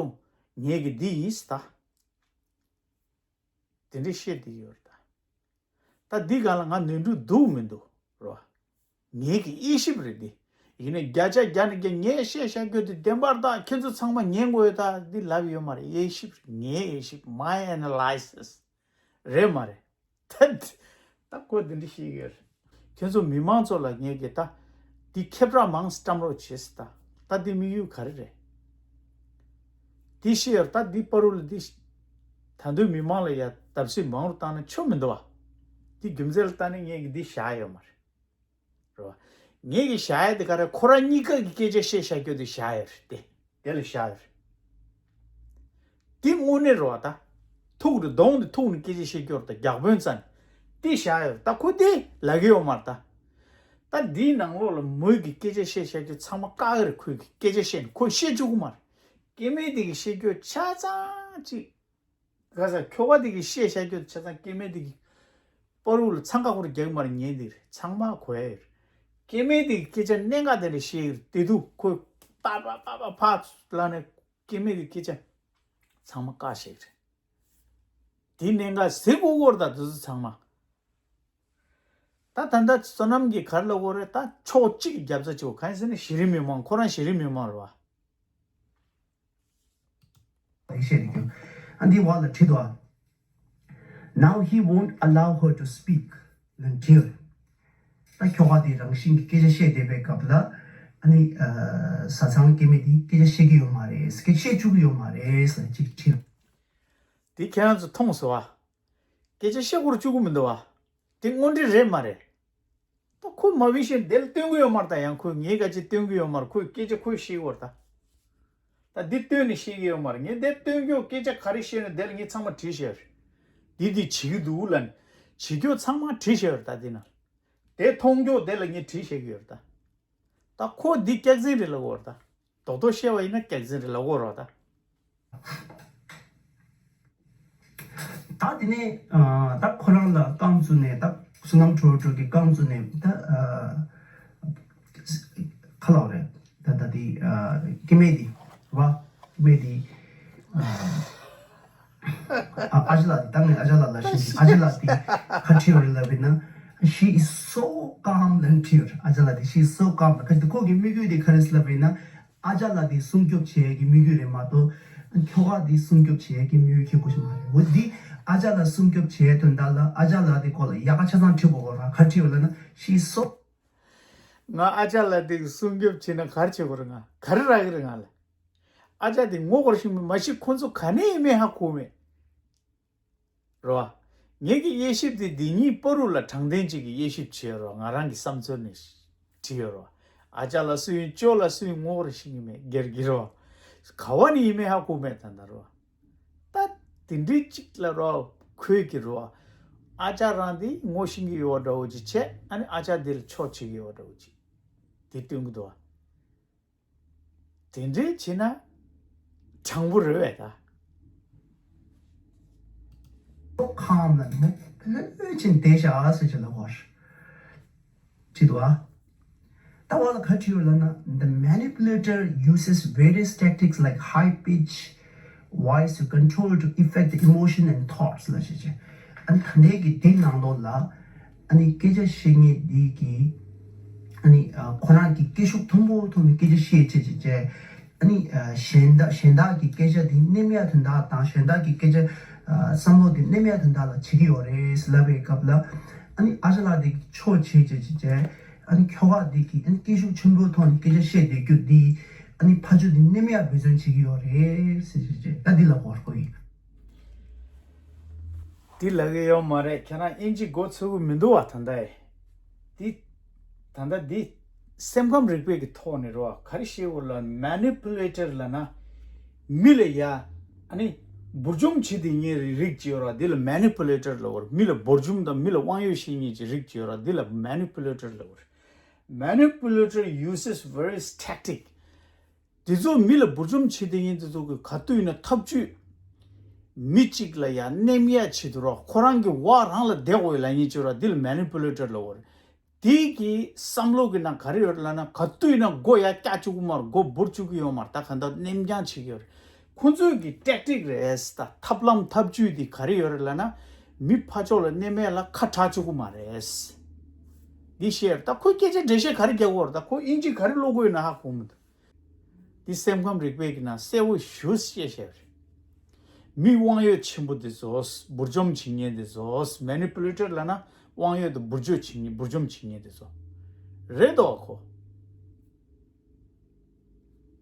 ངེད་ཀྱི་འདི་ཡིན་ཟེར་ད། དེ་འདྲ་བཤད་བསྡད་ཡོད་རེད་ད། ད་འདི་སྒང་ལ་ང་ནོར་འཁྲུལ་འདུག་མི་འདུག་རོ། ངེད་ཀྱི་དབྱེ་ཞིབ་རེད་འདི། ཡིན་ནའི་བརྒྱ་ཆ་བརྒྱ་ནས་བརྒྱ་ངས་བཤད་བཞག་རྒྱུ་དེ་བདེན་པ་རེད་ད། ཁྱེད་ཚོ་ཚང་མ་ཉན་དགོས་ཡོད་ད། འདི་ལབ་ཡོད་མ་རེད། དབྱེ་ཞིབ་ངའི་དབྱེ་ཞིབ། my analysis རེད་མ་རེད། ད་ད་ཁོ་འདི་འདྲ་བཤད་ཡོད་རེད། ཁྱེད་ཚོ་མི་མང་ཚོ་ལ་ངས་ཀྱི་ད་འདི་ཁྱབ་བསྒྲགས་མང་ཙམ་བཀྲམ་རོགས་བྱེད་ཟེར་ད། ད་འདི་དམིགས་ཡུལ་ག་རེ་རེད། འདི་བཤད་ཡོད་རེད་ད། འདི་བར་དུ་ལ་འདི་ད་དུང་མི་མང་ལ་ཡ་བརྡབ་གསིག་མང་རུ་བཏང་ན་ཆོ་མི་འདུག་བ། འདི་རྒྱུ་མཚན་ལ་བལྟས་ནས་ངས་ཀྱི་འདི་བཞག་ཡོད་མ་རེད། རེད་བ། ངེད་ཀྱི་བཞག་ཡ་དེ་ག་རེ། ཁོ་རང་གཉིས་ཀ་གི་སྐད་ཆ་བཤད་བཞག་རྒྱུ་དེ་བཞག་ཡ་རེད་དེ། དེ་ལ་བཞག་ཡ་རེད། དེ་དངོས་གནས་རེད་བ་ད། ཐུག་རེད། གདོང་དེ་ཐུག་ནས་སྐད་ཆ་བཤད་རྒྱུ་རེད་ད། རྒྱག་དཔོན་རྩ་ནས། དེ་བཞག་ཡ་རེད་ད། ཁོ་དེ་ལབ་ཀྱི་ཡོད་མ་རེད་ད། ད་འདིའི་ནང་ལོགས་ལ་མོས་ཀྱི་སྐད་ཆ་བཤད་བཞག་རྒྱུ་ཚང་མ་བཀག་གི་རེད། ཁོས་ཀྱི་སྐད་ཆ་བཤད་ནས་ཁོས་བཤད་བཅུག་གི་མ་རེད། སྐྱེ་དམན་དེ་གི་བཤད་རྒྱུ་ཆ་ཚང་ཅིག་ག་ས་ཁྱོ་ག་དེ་གི་བཤད་བཞག་རྒྱུ་ཆ་ཚང་སྐྱེ་དམན་དེ་གི་པ་རུ་ལ་འཚང་ཁ་ཁོ་ར་རྒྱག་མ་རེད། ཉན་དེ་རེད། ཚང་མ་གོ་ཡ་རེད། སྐྱེ་དམན་དེ་གི་སྐད་ཆ་གནད་འགག་དེ་འདྲ་བཤད་ཀྱི་རེད། དེ་དུས་ཁོས་པ་པ་པ་པ་ཕར་ལབ་ནས་སྐྱེ་དམན་དེ་གི་སྐད་ཆ་ཚང་མ་བཀག་བཞག་གི་རེད། དེ་གནད་འགག་ཟེར་དགོས་སྐོར་དང་དེ་ཚོ་ཚང་མ། ད་ད་ལྟ་བསོད་ནམས་ཀྱིས་ག་རེ་ལབ་དགོས་རེད། ད་ཕྱོགས་གཅིག་གི་རྒྱབ་རྩ་བྱེད་དགོས། གང་ཡིན་ཟེར་ན་གཞི་རིམ་མི་མང་ཁོ་རང་གཞི་རིམ་མི་མང་རེད་བ། ལེགས་བཤད་རིག་རྒྱུ། ཨ་འདི་བ་ལ་བྲིས་འདུག་ཨ། Now he won't allow her to speak. ལན་བྲིས། ད་ཁྱོ་ག་དེ་རང་བཞིན་གྱི་སྐད་ཆ་བཤད་བསྡད་པའི་སྐབས་ལ། ཨ་ནི་ཨ། བཟའ་ཚང་སྐྱེ་དམན་དེ་སྐད་ཆ་བཤད་ཀྱི་ཡོད་མ་རེད། སྐད་ཆ་བཤད་བཅུག་གི་ཡོད་མ་རེད་ཟེར་ཅིག་བྲིས། དེ་ཁྱེད་རང་ཚོ་མཐོང་སོང་བ། སྐད་ཆ་བཤད་སྐོར་བཅུག་གི་མི་འདུག་བ། དེ་དངོས་འབྲེལ་རེད་མ་རེད། ད་ཁོ་མ་བི་ཤེས་དེ་ལ་སྟོན་གི་ཡོད་མ་རེད། ད་ཡང་ཁོས་ངས་ག་ཅི་སྟོན་གི་ཡོད་མ་རེད། ཁོས་སྐད་ཆ་ཁོས་བཤད་གི་ཡོད་རེད་ད། ད་འདི་སྟོན་ནས་བཤད་གི་ཡོད་མ་རེད། ངས་དེ་སྟོན་རྒྱུ་སྐད་ཆ་ག་རེ་བཤད་ན་དེ་ལ་ངས་ཚང་མ་བྲིས་བཞག་ཡོད་རེད། འདི་འདི་བྱེད་གི་འདུག་ལབ་ནས་བྱེད་རྒྱུ་ཚང་མ་བྲིས་བཞག་ཡོད་རེད། ད་འདི་ན་དེ་མཐོང་རྒྱུ་དེ་ལ་ངས་བྲིས་བཞག་གི་ཡོད་རེད་ད། ད་ཁོ་འདི་སྐྱག་རྫུན་རེད་ལབ་གི་ཡོད་རེད་ད། རྡོག་རྡོག་བཤད་པ་ཡིན་ན་སྐྱག་རྫུན་རེད་ལབ་དགོས་རེད་ད། ད་དེ་ནས་ཨ། ད་ཁོ་རང་ལ་རྐང་བཙུགས་ནས། ད་བསོད་ནམས་གྲོགས་གྲོགས་ཀྱི་རྐང་བཙུགས་ནས། ད་ཨ། ཁ་ལག་རེད། ད་ད་དེ་ཨ། སྐྱེ་དམན་དེ་བ། སྐྱེ་དམན་དེ་ཨ། ཨ་ཅག་ལགས་དེ། ད་ངས་ཨ་ཅག་ལགས་ལབ་བཞིན། ཨ་ཅག་ལགས་དེ་ག་བྲིས་ཡོད་རེད་ལབ་པ་ཡིན་ན། She is so calm ལབ་བྲིས་ཡོད་རེད། ཨ་ཅག་ལགས་དེ། She is so calm. ག་ཅི་ཁོ་གི་དམིགས་ཡུལ་དེ་ག་རེ་ལབ་པ་ཡིན་ན། ཨ་ཅག་ལགས་དེ་སྲུང་སྐྱོབ་བྱེད་ཡས་ཀྱི་དམིགས་ཡུལ་རེད་མ་གཏོགས། ཁྱོ་ག་དེ་སྲུང་སྐྱོབ་བྱེད་ཡས་ཀྱི་དམིགས་ཡུལ་ཁྱེད་ཁོ་ཞིག་མ་རེད། འོ་འདི་ཨ་ཅག་ལགས་སྲུང་སྐྱོབ་བྱེད་ཡས་དོན་དག་ལ་ཨ་ཅག་ལགས་དེ་སྐོར་ལ་ཡག་ག་ཆ་ཚང་བྲིས་དགོས་ར། ག་བྲིས་ཡོད་ལབ་ན། She is so། ང་ཨ་ཅག་ལགས་དེ་སྲུང་སྐྱོབ་བྱེད་ན་ག་རེ་བྱེད་དགོས་རེད། ང་ག་རེ་རག་གི་རེད་ང་ལ། ཨ་ཅག་དེ་ངོ་ཤེས་ཤིག་མ་གཞི་ཁོ་ཚོ་ག་ནས་ཡིན་མིན་ཧ་གོ་མེད། རོ། ངེད་ཀྱི་དབྱེ་ཞིབ་དེ་འདི་གཉིས་བར་དུ་ལ་དྲང་བདེན་གཅིག་གི་དབྱེ་ཞིབ་བྱས་རོ། ང་རང་གི་བསམ་ཚུལ་ནས་བྲིས་ཡོད་རོ། ཨ་ཅག་ལགས་སུ་ཡིན། ཅོ་ལགས་སུ་ཡིན། ངོ་ཤེས་ཤིག་མེད། སྒེར་གྱི་རོ། ག་བ་ནས་ཡིན་མིན་ཧ་གོ་མེད་ད་ལྟ་རོ། ད་དེ་འདྲའི་གཅིག་ལ་རོ། ཁོས་ཀྱི་རོ། ཨ་ཅག་རང་དེ་ངོ་ཤེས་ཀྱི་ཡོད་འདྲ་བོ་ཅིག་བྱས། ཨ་ནི་ཨ་ཅག་དེ་ལ་ཕྱོགས་བྱེད་ཀྱི་ཡོད་འདྲ་བོ་ཅིག་དེ་སྟོན་གྱི་འདུག་བ། དེ་འདྲའི་བྱས་ན་དྲང་པོ་རེད་པས་ད། ཁམས་ལ་མི་ལྷོད་ཅིང་བསྡད་བཞག་ཟེར་གྱི་ལ་བར་བྲིས་འདུག་ཨ། ད་བ་ལ་ག་བྲིས་ཡོད་ལབ་ན། The manipulator uses various tactics like high pitch voice to control, to affect the emotion and thoughts ལ་བྱས་བྱས། ཨ་ནི་ད་ལྟའི་གི་འདི་ནང་ལོགས་ལ། ཨ་ནི་སྐད་ཆ་བཤད་མཁན་འདི་གིས། ཨ་ནི་ཨ། ཁོ་རང་གི་སྐད་ཤུགས་མཐོན་པོ་ཐོག་ནས་སྐད་ཆ་བཤད་བྱས་བྱས་བྱས། ཨ་ནི་ཨ། གཞན་དག་གཞན་དག་གི་སྐད་ཆ་འདི་སྣེ་མོ་ཡ་དོན་དག་དང་། གཞན་དག་གི་སྐད་ཆ་ཨ། བསམ་བློ་འདི་སྣེ་མོ་ཡ་དོན་དག་ལ་བྱེད་ཀྱི་ཡོད་རེད་ལབ་པའི་སྐབས་ལ། ཨ་ནི་ཨ་ཅག་ལགས་འདི་གིས་ཕྱོགས་བྱས་བྱས་བྱས་བྱས། ཨ་ནི་ཁྱོ་ག་འདི་གིས་ཨ་ནི་སྐད་ཤུགས་ཆེན་པོའི་ཐོག་ནས་སྐད་ཆ་བཤད་བསྡད་རྒྱུ་འདི། ཨ་ནི་ཕར་ཕྱོགས་འདི་སྣེ་མོ་ཡ་འབད་བརྩོན་བྱེད་ཀྱི་ཡོད་རེད་ཟེར་བྱས་བྱས། ད་འདི་ལ་གོ་ར་གོ་ཡིན། འདི་ལབ་ཀྱི་ཡོད་མ་རེད། ཁྱེད་རང་དབྱིན་ཇི་མགོ་ཚོད་ཀྱི་མི་འདུག་བ་ད་ལྟ། འདི་ད་ལྟ་འདི་སེམས་ཁམས་རིག་པའི་གི་ཐོག་ནས་རོ། ག་རེ་བཤད་དགོས་ལབ་ན། manipulator ལབ་ན་མི་ལ་ཡ། ཨ་ནི་འབུར་འཇོམས་བྱེད་བསྡད་མཁན་རིགས་ཅིག་ཡོད་ར། འདི་ལ་manipulator ལབ་པ་རེད། མི་ལ་འབུར་འཇོམས་དང་མི་ལ་དབང་ཡོད་བྱེད་མཁན་གྱི་རིགས་ཅིག་ཡོད་ར། འདི་ལ་manipulator ལབ་པ་རེད། Manipulator uses various tactic. དེ་ཚོ་མི་ལ་འབུར་འཇོམས་བྱེད་བསྡད་མཁན་དེ་ཚོ་གི་ག་དུས་ཡིན་ན་ཐབས་ཇུས། མི་གཅིག་ལ་ཡ་སྣེ་མོ་ཡ་བྱེད་དུ་རོ། ཁོ་རང་གི་བ་རང་ལ་བསྡད་དགོས་ལབ་མཁན་ཅིག་ཡོད་ར། འདི་ལ་manipulator ལབ་པ་རེད། དེ་གི་བསམ་བློ་གི་ནང་ག་རེ་ཡོད་རེད་ལབ་ན། ག་དུས་ཡིན་ན་མགོ་ཡར་བཀྱག་བཅུག་གི་མ་རེད། མགོ་འབུར་བཅུག་གི་ཡོད་མ་རེད། ད་ག་འདྲ་སྣེ་མོ་རྐྱང་བྱེད་ཀྱི་ཡོད་རེད། ཁོ་ཚོའི་གི་tactic རེད། ད་ཐབས་ལམ་ཐབས་ཇུས་དེ་ག་རེ་ཡོད་རེད་ལབ་ན། མི་ཕར་ཕྱོགས་ལ་སྣེ་མོ་ཡ་ལ་ཁ་གྲག་བཅུག་གི་མ་རེད། འདི་བཤད་རེད། ད་ཁོས་སྐད་ཆ་འགྲེལ་བཤད་ག་རེ་རྒྱག་གི་ཡོད་རེད། ད་ཁོ་དབྱིན་ཇི་ག་རེ་ཀློག་གི་ཡོད་ན་ཧ་གོ་མི་འདུག་འདི་སེམས་ཁམས་རིག་པའི་གི་ནང་གསལ་བོ་ཞེ་པོ་བཤད་བཞག་རེད། མི་དབང་ཡོད་ཆེན་པོ་འདི་ཚོ། འབུར་འཇོམས་བྱེད་མཁན་འདི་ཚོ། manipulator ལབ་ན་དབང་ཡོད་དུ་འབུར་འཇོམས་བྱེད་མཁན། འབུར་འཇོམས་བྱེད་མཁན་འདི་ཚོ་རེད་དོ་ཁོ།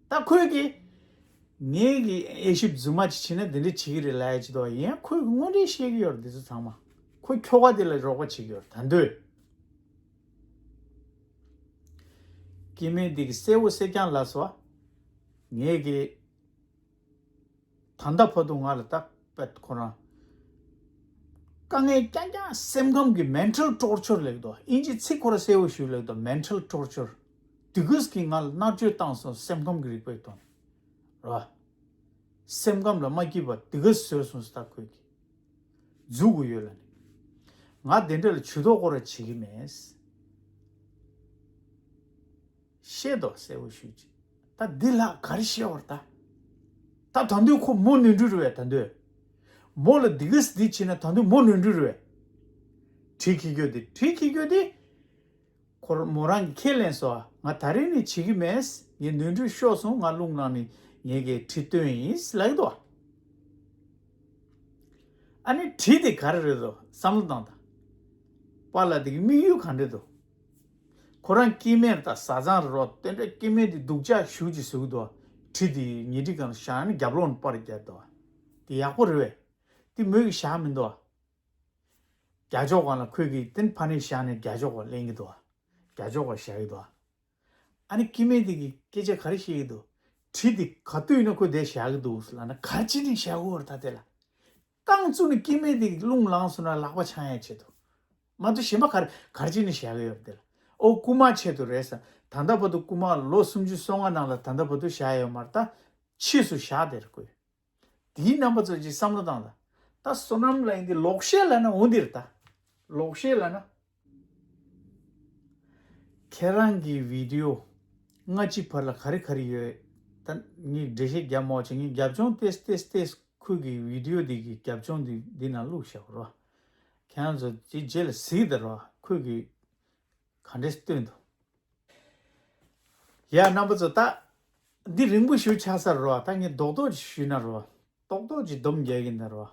ད་ཁོས་གི་ངའི་གི་དབྱེ་ཞིབ་རྫུན་མ་ཅིག་བྱས་ན་འདི་འདྲ་བྱེད་ཀྱི་རེད་ལབ་ཡ་ཅིག་འདུག་ཡིན་ཡང་ཁོས་གི་དངོས་འབྲེལ་བཤད་ཀྱི་ཡོད་རེད། འདི་ཚོ་ཚང་མ་ཁོ་ཁྱོ་ག་འདི་ལ་རོགས་པ་བྱེད་ཀྱི་ཡོད་རེད། ད་འདོད། སྐྱེ་དམན་འདི་གི་གསལ་བོ་གསལ་རྐྱང་ལབ་སོང་། ངས་གི་ད་ལྟ་བར་དུ་ང་ལ་ད་པད་ཁོ་རང་དཀའ་ངལ་རྐྱང་རྐྱང་། སེམས་ཁམས་ཀྱི་mental torture ལབ་འདུག་དབྱིན་ཇི་ཚིག་ཁོ་རང་གསལ་བོ་ཞིག་ལབ་འདུག mental torture། དེ་གིས་གི་ང་ལ་མནར་གཅོད་བཏང་སོང་། སེམས་ཁམས་ཀྱི་རིག་པའི་ཐོག་ནས་ར། སེམས་ཁམས་ལ་མ་སྐྱིད་པ་དེ་གིས་བཟོས་སོང་ཟེར། ད་ཁོས་གི་འཛུགས་དགོས་ཡོད་ལབ་ནས། ང་དེ་འདྲ་ལ་ཇུས་གཏོགས་ཁོ་རང་བྱེད་ཀྱི་མེད། བཤད་དོ་གསལ་བོ་ཞུས་ཅིག་ད་འདི་ལ་ག་རེ་བཤད་བར་ད། ད་ད་འདོད་ཁོ་མོ་ནོར་འཁྲུལ་རེད་པས་ད་འདོད། མོ་ལ་འདི་གས་འདི་བྱས་ན་ད་དུང་མོ་ནོར་འཁྲུལ་རེད་བས། གྲི་འཁྱེར་རྒྱུ་དེ་གྲི་འཁྱེར་རྒྱུ་དེ། ཁོ་མོ་རང་གིས་ཁས་ལེན་སོང་། ང་ད་རིང་ནས་བྱེད་ཀྱི་མེད། ངས་ནོར་འཁྲུལ་ཤོར་སོང་། ང་རླུང་ནང་ནས་ངས་ཀྱི་གྲི་བཏོན་ཡིན་ལབ་ཀྱི་འདུག་ཨ་ནི་གྲི་དེ་ག་རེ་རེད་དོ་བསམ་བློ་བཏང་དང་། པཱ་ལགས་དེ་གི་དམིགས་ཡུལ་ག་འདྲ་འདུག་ཁོ་རང་སྐྱེ་དམན་ད་བཟའ་ཚང་རེད་རོ། དེ་འདྲ་སྐྱེ་དམན་དེ་སྡུག་ཅག་ཞེ་པོ་ཅིག་བཟོ་གི་འདུག་གྲི་དེ་ཉལ་ཁྲི་སྒང་ལ་བཞག་ནས་རྒྱབ་ལོགས་ནས་པར་རྒྱག་འདུག་དེ་ཡག་པོ་རེད་བས། དེ་མོས་ཀྱིས་བཞག་མི་འདུག་རྒྱ་ཕྱོགས་སྒང་ལ་ཁོས་ཀྱིས་དེ་ཕར་ནས་བཞག་ནས་རྒྱ་ཕྱོགས་སྒང་ལེན་གྱི་འདུག་རྒྱ་ཕྱོགས་སྒང་བཞག་གི་འདུག་ཨ་ནི་སྐྱེ་དམན་དེ་གིས་སྐད་ཆ་ག་རེ་བཤད་ཀྱི་འདུག་གྲི་དེ་ག་དུས་ཡིན་ན་ཁོས་དེ་བཞག་གི་འདུག་ལབ་ན། ག་རེ་བྱས་ནས་བཞག་གི་ཡོད་རེད་ད་དེ་ལ། རྐང་བཙུགས་ནས་སྐྱེ་དམན་དེ་གི་རླུང་ལངས་སོང་ན་ལག་པ་འཆང་ཡ་ཆེད་དུ། མ་གཏོགས་གཞན་པ་ག་རེ་ག་རེ་བྱས་ནས་བཞག་གི་ཡོད་རེད་དེ་ལ། ཨོ་རྐུ་མ་ཆེད་དུ་རེད་ཟེར། ད་ལྟ་བར་དུ་རྐུ་མ་ལོ་སུམ་ཅུ་སོ་ལྔ་ནང་ལ་ད་ལྟ་བར་དུ་བཞག་ཡོད་མ་རེད། ད་ཕྱིས་སུ་བཞག་བསྡད་རེད་ཁོས། དེའི་རྣམ་པ་ཚོ་ཅིག་བསམ་བློ་བཏང་དང་། ད་བསོད་ནམས་ལ་ཡིན་དེ་ལོག་བཤད་ལབ་ན་འོ་འདི་རེད་ད། ལོག་བཤད་ལབ་ན། ཁྱེད་རང་གི་བི་ཌི་ཡོ་སྔ་ཕྱི་བར་ལ་ག་རེ་ག་རེ་ཡོད། ད་ངས་འགྲེལ་བཤད་རྒྱབ་མ་བྱེད། ངས་རྒྱབ་ལྗོངས་ཏེས་ཏེས་ཏེས་ཁོས་ཀྱི་བི་ཌི་ཡོ་འདི་གི་རྒྱབ་ལྗོངས་འདི་འདི་ནང་བླུགས་བཞག་རོ། ཁྱེད་རང་ཚོ་དེ་རྗེས་ལ་གཟིགས་དང་རོ། ཁོས་ཀྱི་ག་འདྲས་སྟོན་འདུག་ཡ་རྣམ་པ་ཚོ་ད། འདི་རིང་པོ་ཞིག་ཆགས་ཚར་རོ། ད་ངས་རྡོག་རྡོག་ཅིག་ཞུས་ན་རོ། རྡོག་རྡོག་ཅིག་སྡོམ་རྒྱག་གིན་ད་རོ།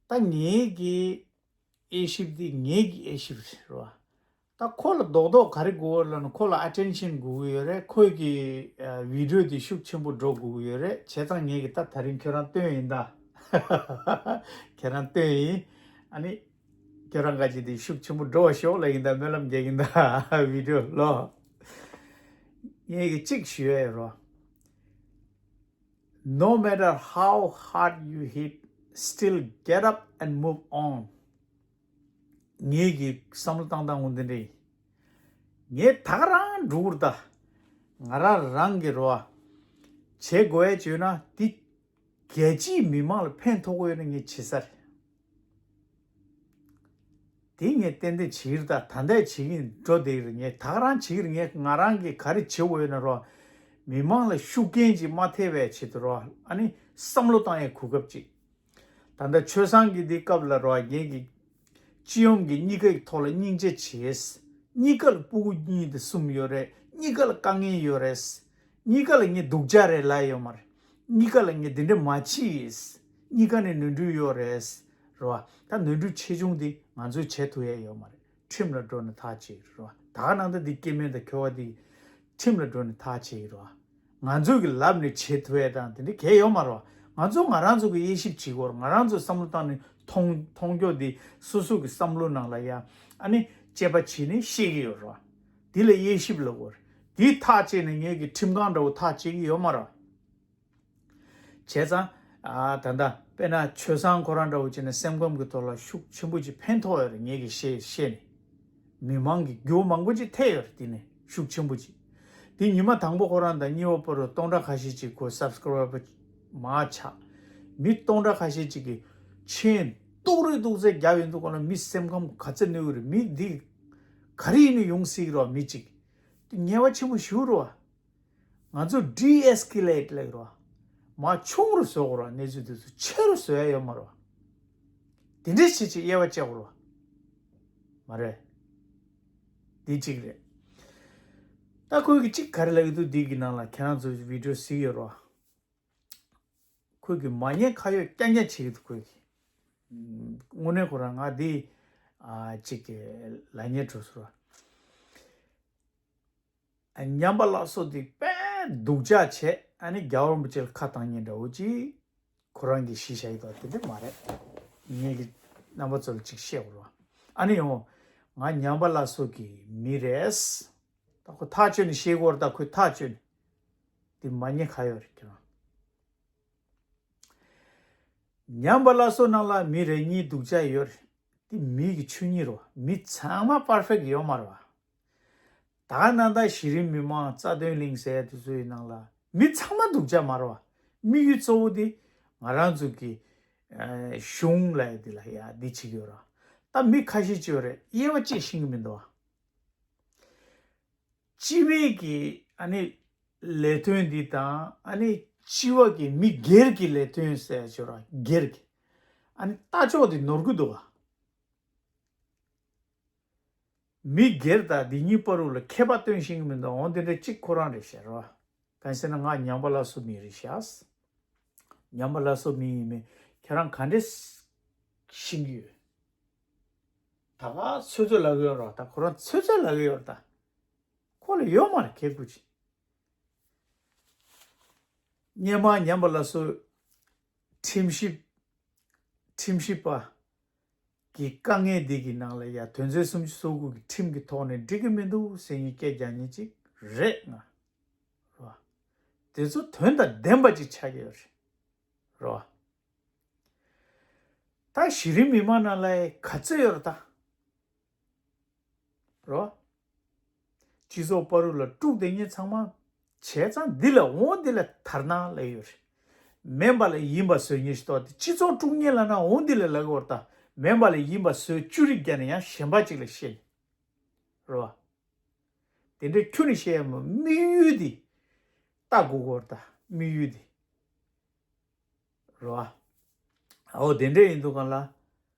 ད་ངེད་ཀྱི་དབྱེ་ཞིབ་འདི་ངེད་ཀྱི་དབྱེ་ཞིབ་རེད་རོ། ད་ཁོ་ལ་རྡོག་རྡོག་ག་རེ་དགོས་ལབ་ན། ཁོ་ལ་ཨ་ཊེན་ཤན་དགོས་ཀྱི་ཡོད་རེད། ཁོས་ཀྱི་ཨ་བི་ཌི་ཡོ་འདི་ཤུགས་ཆེན་པོ་འགྲོ་དགོས་ཀྱི་ཡོད་རེད། བྱས་ཙང་ངེད་ཀྱིས་ད་ད་རིང་ཁྱོད་རང་སྟོན་ཡིན་ད། ཁྱོད་རང་སྟོན་ཡིན། ཨ་ནི། ཁྱོད་རང་ག་ཅིག་དེ་ཤུགས་ཆེན་པོ་འགྲོ་བ་ཤོག་ལབ་ཡིན་ད། སྨོན་ལམ་རྒྱག་གིན་ད་བི་ཌི་ཡོ་ལོ། ངས་ཀྱི་གཅིག་ཞུ་ཡ་ཡོད་རོ། No matter how hard you hit, still get up and move on. ངས་ཀྱི་བསམ་བློ་བཏང་སྟངས་འོ་འདི་འདྲ་ཡིན། ངས་ད་ག་རང་འགྲོ་གི་རེད་ད། ང་རང་རང་གི་རོ། བྱེད་དགོས་ཡ་བྱོས་ན་དེ། རྒྱལ་སྤྱིའི་མི་མང་ལ་ཕན་ཐོགས་ཀྱི་ཡོད་ན་ངས་བྱེད་ས་རེད། དེ་ངས་ཏན་ཏན་བྱེད་ཀྱི་རེད། ད་ད་ལྟ་བྱེད་ཀྱི་འགྲོ་བསྡད་ཀྱི་རེད། ངས་ད་ག་རང་བྱེད་ཀྱི་རེད། ངས་ང་རང་གིས་ག་རེ་བྱེད་དགོས་ཡོད་ན་རོ། མི་མང་ལ་ཤུགས་རྐྱེན་ཅིག་མ་ཐེབས་པའི་ཆེད་དུ་རོ། ཨ་ནི་བསམ་བློ་བཏང་ཡའི་གོ་སྐབས་ཅིག་ད་ལྟ་ཆོས་བཟང་གི་འདི་སྐབས་ལ་རོ། ངས་ཀྱི་སྤྱི་ཡོངས་ཀྱི་གཉིས་ཀའི་ཐོག་ལ་སྙིང་རྗེ་བྱེད། གཉིས་ཀ་ལ་སྤུ་གུ་གཉིས་དང་གསུམ་ཡོད་རེད། གཉིས་ཀ་ལ་དཀའ་ངལ་ཡོད་རེད། གཉིས་ཀ་ལ་ངས་སྡུག་ཅག་རེད་ལབ་ཡོད་མ་རེད། གཉིས་ཀ་ལ་ངས་འདི་འདྲ་མ་བྱེད། གཉིས་ཀ་ནས་ནོར་འཁྲུལ་ཡོད་རེད། རེད་བ། ད་ནོར་འཁྲུལ་ཆེ་ཆུང་འདི་ང་ཚོས་བྱེད་ཐུབ་ཡ་ཡོད་མ་རེད། ཁྲིམས་ལ་འགྲོ་ནས་ཐག་བཅད་རེད་བ། ད་ག་ནང་ད་འདི་སྐྱེ་དམན་དང་ཁྱོ་ག་འདི་ཁྲིམས་ལ་འགྲོ་ནས་ཐག་བཅད་རེད་བ། ང་ཚོ་གི་ལབ་ནས་བྱེད་ཐུབ་ཡ་དང་དེ་འདྲ་གལ་ཡོད་མ་རེད་བ། ང་ཚོ་ང་རང་ཚོ་གི་དབྱེ་ཞིབ་བྱེད་དགོས་རེད། ང་རང་ཚོ་བསམ་བློ་བཏང་ནས་མཐོང་མཐོང་རྒྱུ་འདི་སོ་སོ་གི་བསམ་བློ་ནང་ལ་ཡ་ཨ་ནི་དཔྱད་པ་བྱས་ནས་ཤེས་ཀྱི་ཡོད་རེད་བ། འདི་ལ་དབྱེ་ཞིབ་ལབ་དགོས་རེད། འདི་ཐག་བཅད་ནས་ངས་ཀྱི་ཁྲིམས་ཁང་འདྲ་བོ་ཐག་བཅད་ཀྱི་ཡོད་མ་རེད་བ། བྱས་ཙང་། ཨ་ད་ལྟ་དཔེར་ན་ཆོས་བཟང་ཁོ་རང་འདྲ་བོ་བྱས་ན་སེམས་ཁམས་ཀྱི་ཐོག་ལ་ཤུགས་ཆེན་པོ་ཅིག་ཕན་ཐོགས་ཡོད་རེད། ངེད་ཀྱིས་ཤེས་ཤེས་ནས། མི་མང་གི་འགྱུར་མང་པོ་ཅིག་ཐེབས་ཡོད་རེད། དེ་ནས་ཤུགས་ཆེན་པོ་ཅིག་དེ་ཉི་མ་དང་པོ་ཁོ་རང་དང་གཉིས་པ་བར་དུ་སྟོང་ཕྲག་ཁ་ཤས་ཅིག་ཁོ་སབ་སི་ཀ་རའི་བར་མར་ཆག་མི་སྟོང་ཕྲག་ཁ་ཤས་ཅིག་གིས་མཆན་ཏོག་རེ་ཏོག་ཙེ་བརྒྱབ་ཡོང་དུས་སྒང་ལ་མི་སེམས་ཁམས་ག་ཚོད་གནོད་ཀྱི་རེད། མི་འདི་ག་རེ་ཡིན་ནའི་ཡོང་སྲིད་ཀྱི་རེད་བ། མི་གཅིག་དེ་ངལ་བ་ཆེན་པོ་ཞེ་པོ་རེད་བ། ང་ཚོ་ཌི་ཨེས་ཀེ་ལེ་ཊི་ལབ་ཀྱི་རེད་བ། མར་ཆུང་རུ་བཟོ་དགོས་རེད་བ། གནས་ཚུལ་དེ་ཚོ་ཆེ་རུ་བཟོ་ཡ་ཡོད་མ་རེད་བ། དེ་འདྲས་བྱེད་ཅིག་དབྱེ་བ་བཅད་དགོས་རེད་བ། མ་རེད། འདི་གཅིག་རེད། ད་ཁོས་ཀྱི་གཅིག་ག་རེ་ལབ་ཀྱི་འདུག་འདི་གི་ནང་ལ་ཁྱེད་རང་ཚོ་བི་ཌི་ཡོ་གཟིགས་ཡོད་རེད་བ། ཁོས་ཀྱི་མ་ཉེས་ཁ་གཡོགས་རྐྱང་རྐྱང་བྱེད་ཀྱི་འདུག་ཁོས་ཀྱི། དངོས་གནས་ཁོ་རང་ང་འདི་ཨ་གཅིག་གི་ལབ་ཉེས་འགྲོ་སོང་ར། ཉམས་པ་སླར་གསོ་འདི་དཔེ་སྡུག་ཅག་བྱས། ཨ་ནི་རྒྱལ་བ་རིན་པོ་ཆེ་ལ་ཁ་བཏང་ཉེན་འདྲ་བོ་ཅིག་ཁོ་རང་གིས་གཞི་བཞག་ཡོད་པ་དེ་འདྲ་མ་རེད། ངས་ཀྱི་རྣམ་པ་ཚོ་ལ་ཅིག་བཤད་དགོས་རེད་བ། ཨ་ནི་ཡང་ང་ཉམས་པ་སླར་གསོ་གི་མི་རེད། ད་ཁོ་ཐག་གཅོད་ནས་བཤད་དགོས་རེད། ད་ཁོས་ཐག་གཅོད་ནས་འདི་མ་ཉེས་ཁ་གཡོགས་རེད་ཁྱེད་རང་། ཉམས་པ་སླར་གསོ་ནང་ལ་མི་རེ་གཉིས་སྡུག་ཅག་ཡོད་རེད། དེ་མི་གི་ཆོས་ཉིད་རེད་བ། མི་ཚང་མ་པར་ཕེག་ཡོད་མ་རེད་བ། ད་ག་ནང་ད་གཞི་རིམ་མི་མང་རྩ་དོན་གླེང་ཟེར་ཡ་དེ་ཚོ་ཡི་ནང་ལ་མི་ཚང་མ་སྡུག་ཅག་མ་རེད་བ། དམིགས་ཡུལ་གཙོ་བོ་དེ་ང་རང་ཚོ་གི་ཨ་གཞུང་ལབ་ཡ་དེ་ལ་ཡ་འདི་བྱེད་ཀྱི་ཡོད་རེད་བ། ད་མི་ཁ་ཤས་ཅིག་ཡོད་རེད། དབྱེ་བ་བཅད་ཤེས་ཀྱི་མི་འདུག་བ། སྤྱི་པའི་གི་ཨ་ནི་ལས་དོན་འདི་དང་ཨ་ནི་ སྤྱི་བ་གི་མི་སྒེར་གྱི་ལས་དོན་ཟེར་ཆོག་ར་སྒེར་གྱི། ཨ་ནི་ལྟ་ཕྱོགས་དེ་ནོར་གི་འདུག་ག་མི་སྒེར་དང་འདི་གཉིས་བར་དུ་ལ་ཁྱད་པར་སྟོན་ཤེས་ཀྱི་མི་འདུག་འོ་དེ་འདྲ་གཅིག་ཁོ་རང་རེད་ཤག་ར། གང་ཟེར་ན་ང་ཉམས་པ་སླར་གསོ་མི་རེད་ཤག་ཉམས་པ་སླར་གསོ་མི་ཡིན་མིན་ཁྱེད་རང་ག་འདྲས་ཤེས་ཀྱི་ཡོད། ད་ག་ཚོད་ཚོད་ལབ་ཀྱི་ཡོད་ར། ད་ཁོ་རང་ཚོད་ཚོད་ལབ་ཀྱི་ཡོད་ར། ད་ཁོ་ལ་ཡོད་མ་རེད་ཁེ་ཁུ་ཅི། སྔོན་མ་ཉམས་པ་སླར་གསོ་ཁྲིམས་ཞིབ་ཁྲིམས་ཞིབ་པ་གི་དཀའ་ངལ་འདི་གི་ནང་ལ་ཡ་དོན་ཚན་སུམ་ཅུ་སོ་དགུ་གི་ཁྲིམས་ཀྱི་ཐོག་ནས་འགྲིག་གི་མི་འདུག་ཟེར་མཁན་སྐད་རྒྱག་མཁན་ཅིག་རེད་ང་། རེད་བ། དེ་ཚོ་དོན་དང་ལྡན་པ་ཅིག་ཆགས་ཀྱི་ཡོད་རེད། རེད་བ། ད་གཞི་རིམ་མི་མང་ནང་ལ་ག་ཚོད་ཡོད་རེད་ད། རོ། སྤྱི་ཚོགས་བར་དུ་ལ་དཀྲུགས་བསྡད་མཁན་ཚང་མ་བྱས་ཙང་འདི་ལ་འོང་འདི་ལ་དར་སྣང་ལ་ཡོད་རེད། མེད་པ་ལ་ཡིན་པ་བཟོས་མཁན་ཞིག་གཏོགས་ཏེ་སྤྱི་ཚོགས་དཀྲུགས་མཁན་ལ་ན་འོང་འདི་ལ་ལ་གོ་ད་མེད་པ་ལ་ཡིན་པ་བཟོས་ཅུ་རིག་རྒྱ་ནས་ཡང་གཞན་པ་ཅིག་ལ་བཤད་རོ། དེ་འདྲའི་ཁྱོད་ནས་བཤད་ཡ་མ་དམིགས་ཡུལ་འདི་ལྟ་དགོས་གོ་ད་དམིགས་ཡུལ་འདི། རོ། ཨའོ་དེ་འདྲས་ཡིན་འདུག་ག་ལ།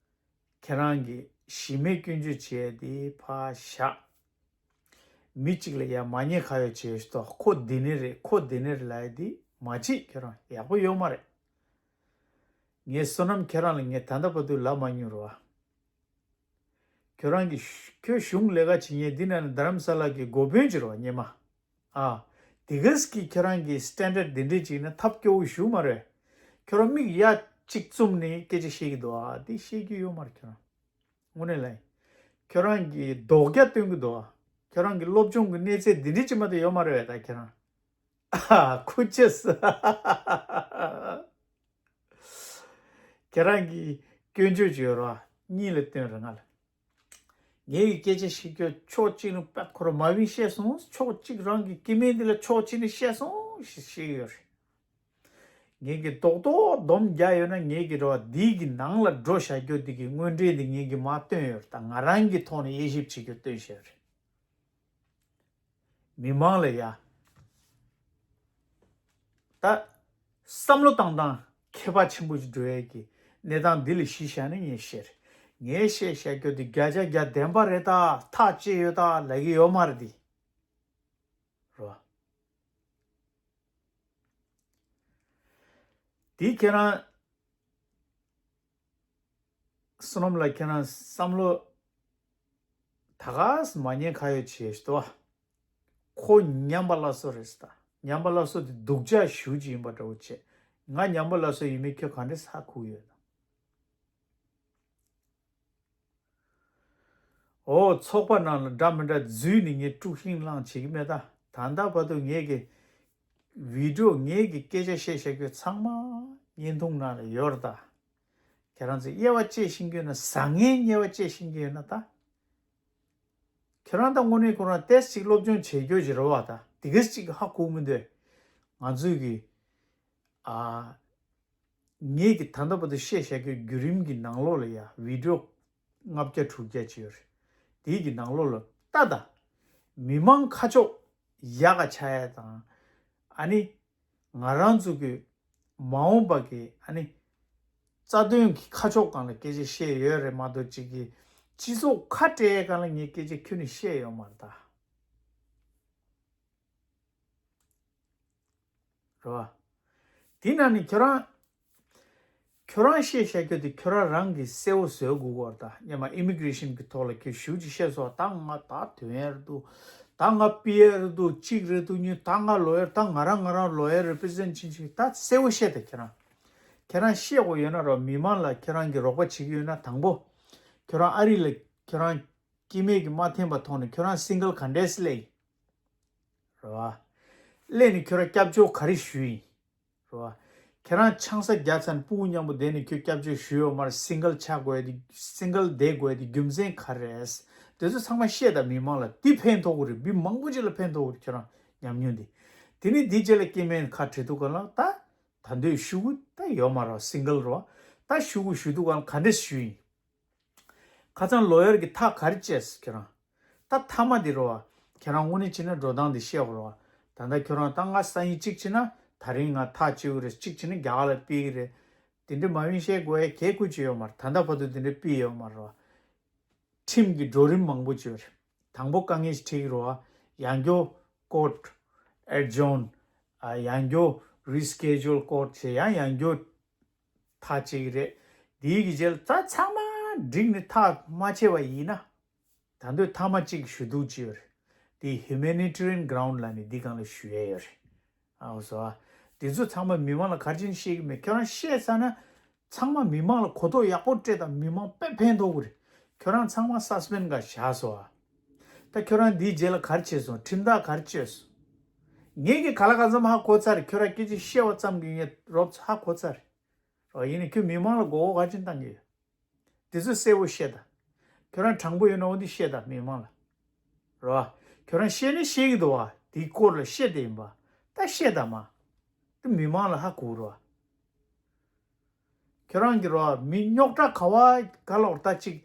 ཁྱེད་རང་གིས་གཞི་མེད་སྐྱོན་བརྗོད་བྱས་ཏེ་ཕར་བཞག་མི་གཅིག་ལ་ཡ་མ་ཉེས་ཁ་གཡོག་བྱས་ཤི་ཏོ་ཁོ་འདི་ནས་རེད་ཁོ་འདི་ནས་རེད་ལབ་ཡ་དེ་མ་བྱེད་ཁྱེད་རང་ཡག་པོ་ཡོད་མ་རེད། ངས་བསོད་ནམས་ཁྱེད་རང་ལ་ངས་ད་ལྟ་བར་དུ་ལབ་མ་མྱོང་རོ། ཁྱོད་རང་གི་ཤུ་ཁྱོད་གཞུང་ལས་ཀ་བྱེད་མཁན་འདི་ན་ནི་རྡ་རམ་ས་ལ་གི་འགོ་དཔོན་ཅིག་རོ་སྙེ་མ། ཨ། དེ་གས་ཀྱི་ཁྱོད་རང་གི་སི་ཊན་ཌར་ཌི་འདི་འདྲས་ཅིག་ན་ཐབས་སྐྱོ་བོ་ཞུ་མ་རེད། ཁྱོད་རང་མིག་ཡ་གཅིག་བཙུམ་ནས་སྐད་ཆ་བཤད་ཀྱི་འདུག་ཨ་དེ་བཤད་རྒྱུ་ཡོད་མ་རེད་ཁྱོད་རང་། དངོས་གནས་ལ། ཁྱོད་རང་གི་རྡོག་རྒྱ་སྟོན་གྱི་འདུག་ཨ། ཁྱོད་རང་གི་སློབ་སྦྱོང་གི་གནས་ཚད་འདི་འདྲས་ཅིག་མ་གཏོགས་ཡོད་མ་རེད་ད་ཁྱོད་རང་། ཨ་ཁུ་ཅེས། ཁྱེད་རང་གིས་སྐྱོན་བརྗོད་བྱོས་རོགས་གཉིས་ལ་སྟོན་རེ་ང་ལ། ངའི་སྐད་ཆ་བཤད་རྒྱུ་ཕྱོགས་གཅིག་ནས་པད་ཁོ་ར་མ་བིན་བཤད་སོང་ཕྱོགས་གཅིག་རང་གི་སྐྱེ་དམན་འདི་ལ་ཕྱོགས་གཅིག་ནས་བཤད་སོང་ཞེས་བཤད་ཡོད་རེད། ངེད་ཀྱི་རྡོག་རྡོག་སྡོམ་རྒྱག་ཡོད་ན་ངེད་ཀྱི་རེ་བ་འདིའི་གི་ནང་ལ་འགྲོ་བཞག་རྒྱུ་འདི་གི་དངོས་འབྲེལ་འདི་ངེད་ཀྱི་མ་བཏོན་ཡོད་རེད་ད་ང་རང་གི་ཐོག་ནས་དབྱེ་ཞིབ་བྱེད་རྒྱུ་བཏོན་བཞག་རེད། མི་མང་ལ་ཡ། ད། བསམ་བློ་བཏང་སྟངས་ཁྱད་པར་ཆེན་པོ་ཞིག་འགྲོ་ཡས་ཀྱི་གནས་སྟངས་འདི་ལ་གཞི་བཞག་ནས་ངས་བཤད་རེད། ངས་བཤད་བཤད་རྒྱུ་འདི་བརྒྱ་ཆ་བརྒྱ་བདེན་པ་རེད་ད་ཐག་བཅད་ཡོད་ད་ལབ་ཀྱི་ཡོད་མ་རེད་འདི། རོ། འདི་ཁྱེད་རང་། བསོད་ནམས་ལགས་ཁྱེད་རང་བསམ་བློ་ད་ག་སེ་མ་ཉན་ཁ་ཡོད་བྱས་ཤི་ཏོ། ཁོ་ཉམས་པ་སླར་གསོ་རེད་ཟེར་ད། ཉམས་པ་སླར་གསོ་དེ་སྡུག་ཅག་ཞུ་ཅིག་ཡིན་པ་འདྲ་བོ་བྱས། ང་ཉམས་པ་སླར་གསོ་ཡིན་མིན་ཁྱོད་ག་འདྲས་ཧ་གོ་ཡོད་ན། ཨོ་ཚོགས་པ་ནང་ལ་འདྲ་མི་འདྲ་འཛུལ་ནས་ངས་དཀྲུག་ཤིང་བསླངས་བྱེད་ཀྱི་མེད་ད། ད་ལྟ་བར་དུ་ངས་ཀྱི་བི་ཌི་ཡོ་ངས་ཀྱི་སྐད་ཆ་བཤད་བཤད་རྒྱུ་ཚང་མ་བརྙན་ཐུང་ནང་ལ་ཡོད་རེད་ད། ཁྱེད་རང་ཚོས་དབྱེ་བ་དཔྱད་ཤེས་ཀྱི་ཡོད་ན་བཟང་ངན་དབྱེ་བ་དཔྱད་ཤེས་ཀྱི་ཡོད་ན་ད། ཁྱེད་རང་ད་དངོས་གནས་ཁོ་རང་ཏེས་ཅིག་སློབ་སྦྱོང་བྱེད་རྒྱུ་ཅིག་རེད་བ་ད་དེ་གས་ཅིག་ཧ་གོ་མི་འདུག་ང་ཚོས་ཀྱི་ཨ། ངས་ཀྱི་ད་ལྟ་བར་དུ་བཤད་བཞག་རྒྱུའི་བརྒྱུད་རིམ་གྱི་ནང་ལོགས་ལ་ཡ་བི་ཌི་ཡོ་ལྔ་བརྒྱ་དྲུག་བརྒྱ་ཅིག་ཡོད་རེད། དེའི་གི་ནང་ལོགས་ལ་ལྟ་ད། མི་མང་ཁ་ཕྱོགས་ཡག་ག་ཆགས་ཡ་དང་། ཨ་ནི། ང་རང་ཚོ་གི་མ་འོངས་པ་གི་ཨ་ནི། རྩ་དོན་གྱི་ཁ་ཕྱོགས་སྒང་ལ་སྐད་ཆ་བཤད་ཡོད་རེད་མ་གཏོགས་གཅིག་གི་སྤྱི་ཚོགས་ཁ་བྲལ་སྒང་ལ་ངས་སྐད་ཆ་ཁྱོན་ནས་བཤད་ཡོད་མ་རེད་ད། རེད་བ། དེ་ན་ནི་ཁྱོད་རང་། ཁྱོད་རང་བཤད་བཤད་རྒྱུ་དེ་ཁྱོད་རང་རང་གིས་གསལ་བོ་བཟོ་དགོས་ཀྱི་ཡོད་རེད་ད། སྔོན་མ་ཨི་མི་གི་རེ་ཤན་གྱི་ཐོག་ལ་ཁྱོད་ཞུ་ཅིག་བཤད་སོང་ད་ང་ད་དོན་ཡར་འདུག་ད་ང་པི་ཨར་རེད་འདུག་གཅིག་རེད་འདུག་གཉིས་ད་ང་ལོ་ཡར་ད་ང་རང་ང་རང་ལོ་ཡར་རེ་པི་རི་ཛེན་ཊི་བྱེད་ཅིག་ད་གསལ་བོ་བཤད་ད་ཁྱེད་རང་། ཁྱེད་རང་བཤད་དགོས་ཡོད་ན་རོ་མི་མང་ལ་ཁྱེད་རང་གིས་རོགས་པ་བྱེད་ཀྱི་ཡོད་ན་དང་པོ། ཁྱོད་རང་ཨ་རི་ལ་ཁྱོད་རང་སྐྱེ་དམན་གྱིས་མ་འཐེན་པ་ཐོག་ནས་ཁྱོད་རང་སིང་གལ་ག་འདྲས་སླེབས་ཡིན། རེད་བ། སླེབས་ནས་ཁྱོད་རང་སྐྱབས་བཅོལ་ག་རེ་ཞུས་ཡིན། རེད་བ། ཁྱེད་རང་ཆང་ས་བརྒྱབ་ཚར་ནས་སྤུ་གུ་མཉམ་པོ་བསྡད་ནས་ཁྱོད་སྐྱབས་བཅོལ་ཞུས་ཡོད་མ་རེད་སིང་གལ་ཆགས་དགོས་ཡ་དེ་སིང་གལ་བསྡད་དགོས་ཡ་དེ་རྒྱུ་མཚན་ག་རེ་རེད། དེ་ཚོ་ཚང་མ་བཤད་དང་མི་མང་ལ་དེ་ཕན་ཐོགས་ཀྱི་རེད་མི་མང་པོ་ཅིག་ལ་ཕན་ཐོགས་ཀྱི་རེད་ཁྱོད་རང་ཉམས་མྱོང་དེ། དེ་ནས་དེ་རྗེས་ལ་སྐྱེ་དམན་ཁ་བྲལ་དུས་ག་ལ་ད། ད་འདོད་ཤུ་གུ་ད་ཡོད་མ་རེད་སིང་གལ་རེད་བ། ད་ཤུ་གུ་ཞུ་དུས་ག་ལ་ག་འདྲས་ཞུས་ཡིན། ཁ་སང་ལོ་ཡར་གྱི་ཐག་ག་རེ་བཅད་ཟེར་ཁྱེད་རང་། ད་མཐའ་མ་འདི་རོ། ཁྱེད་རང་དངོས་གནས་བྱས་ན་འགྲོ་སྟངས་འདི་བཤད་དགོས་རོ། ད་ལྟ་ཁྱོད་རང་ད་ང་སང་ཉིན་གཅིག་བྱས་ན་ ད་རིང་ང་ཐག་བཅད་ཀྱི་རེད། གཅིག་བྱས་ན་རྒྱ་གར་ལ་ཕུད་ཀྱི་རེད། དེ་འདྲ་མ་ཡིན་བཤད་དགོས་ཡ་གལ་ཁུལ་ཅིག་ཡོད་མ་རེད། ད་ལྟ་བར་དུ་དེ་འདྲ་ཕུད་ཡོད་མ་རེད་བ། ཁྲིམས་ཀྱི་བགྲོ་གླེང་མང་པོ་བྱས་རེད། དང་པོ་དཀའ་ངལ་ཞིག་འཕྲད་ཀྱི་རེད་བ། ཡང་བསྐྱར་court adjourn ཡང་བསྐྱར་reschedule court བྱས། ཡང་ཡང་བསྐྱར་ཐག་བཅད་ཀྱི་རེད། དེའི་གི་རྗེས་ལ་ད་ཚང་མ་འགྲིག་ནས་ཐག་མ་བཅད་པ་ཡིན་ན། ད་དུང་ཐ་མ་གཅིག་ཞུ་གཏུག་ཅིག་ཡོད་རེད། དེ་humanitarian ground ལབ་ནས་འདི་སྒང་ལ་ཞུ་ཡས་ཡོད་རེད། ཨའོ་སོ། དེ་ཚོ་ཚང་མ་མི་མང་ལ་ག་རེ་བྱས་ནས་བཤད་ཀྱི་མེད། ཁྱོད་རང་བཤད་ཚར་ན་ཚང་མ་མི་མང་ལ་གོ་རྟོགས་ཡག་པོ་སྤྲད་དང་། མི་མང་དཔེ་ཕན་ཐོགས་ཀྱི་རེད། ཁྱོད་རང་ཚང་མ་suspend ག་བཞག་སོང་ཨ། ད་ཁྱོད་རང་འདིའི་རྗེས་ལ་ག་རེ་བྱས་སོང་། ཁྲིམས་ཐག་ག་རེ་གཅོད་སོང་། ངས་ཀྱི་ག་ལ་གང་འཚམ་ཧ་གོ་ཚར་རེད། ཁྱོད་རང་སྐད་ཆ་བཤད་པ་ཙམ་གྱིས་ངས་རོབ་ཙམ་ཧ་གོ་ཚར་རེད། ཨོ་ཡིན་ནའི་ཁྱོད་མི་མང་ལ་མགོ་སྐོར་ག་རེ་བྱས་ནས་བཏང་གི་ཡོད། དེ་ཚོ་གསལ་པོ་བཤད་དང་། ཁྱོད་རང་དྲང་པོ་ཡོད་ན་འོ་འདི་བཤད་དང་མི་མང་ལ། རེད་བ། ཁྱོད་རང་བཤད་ནི་བཤད་ཀྱི་འདུག་བ། དེའི་སྐོར་ལ་བཤད་དེ་ཡིན་པ། ད་བཤད་དང་མ། དེ་མི་མང་ལ་ཧ་གོ་རེད་བ། ཁྱོད་རང་གི་རེད་བ། མི་རྙོག་དྲ་ག་བ་ག་ལོག་ད་ཅིག་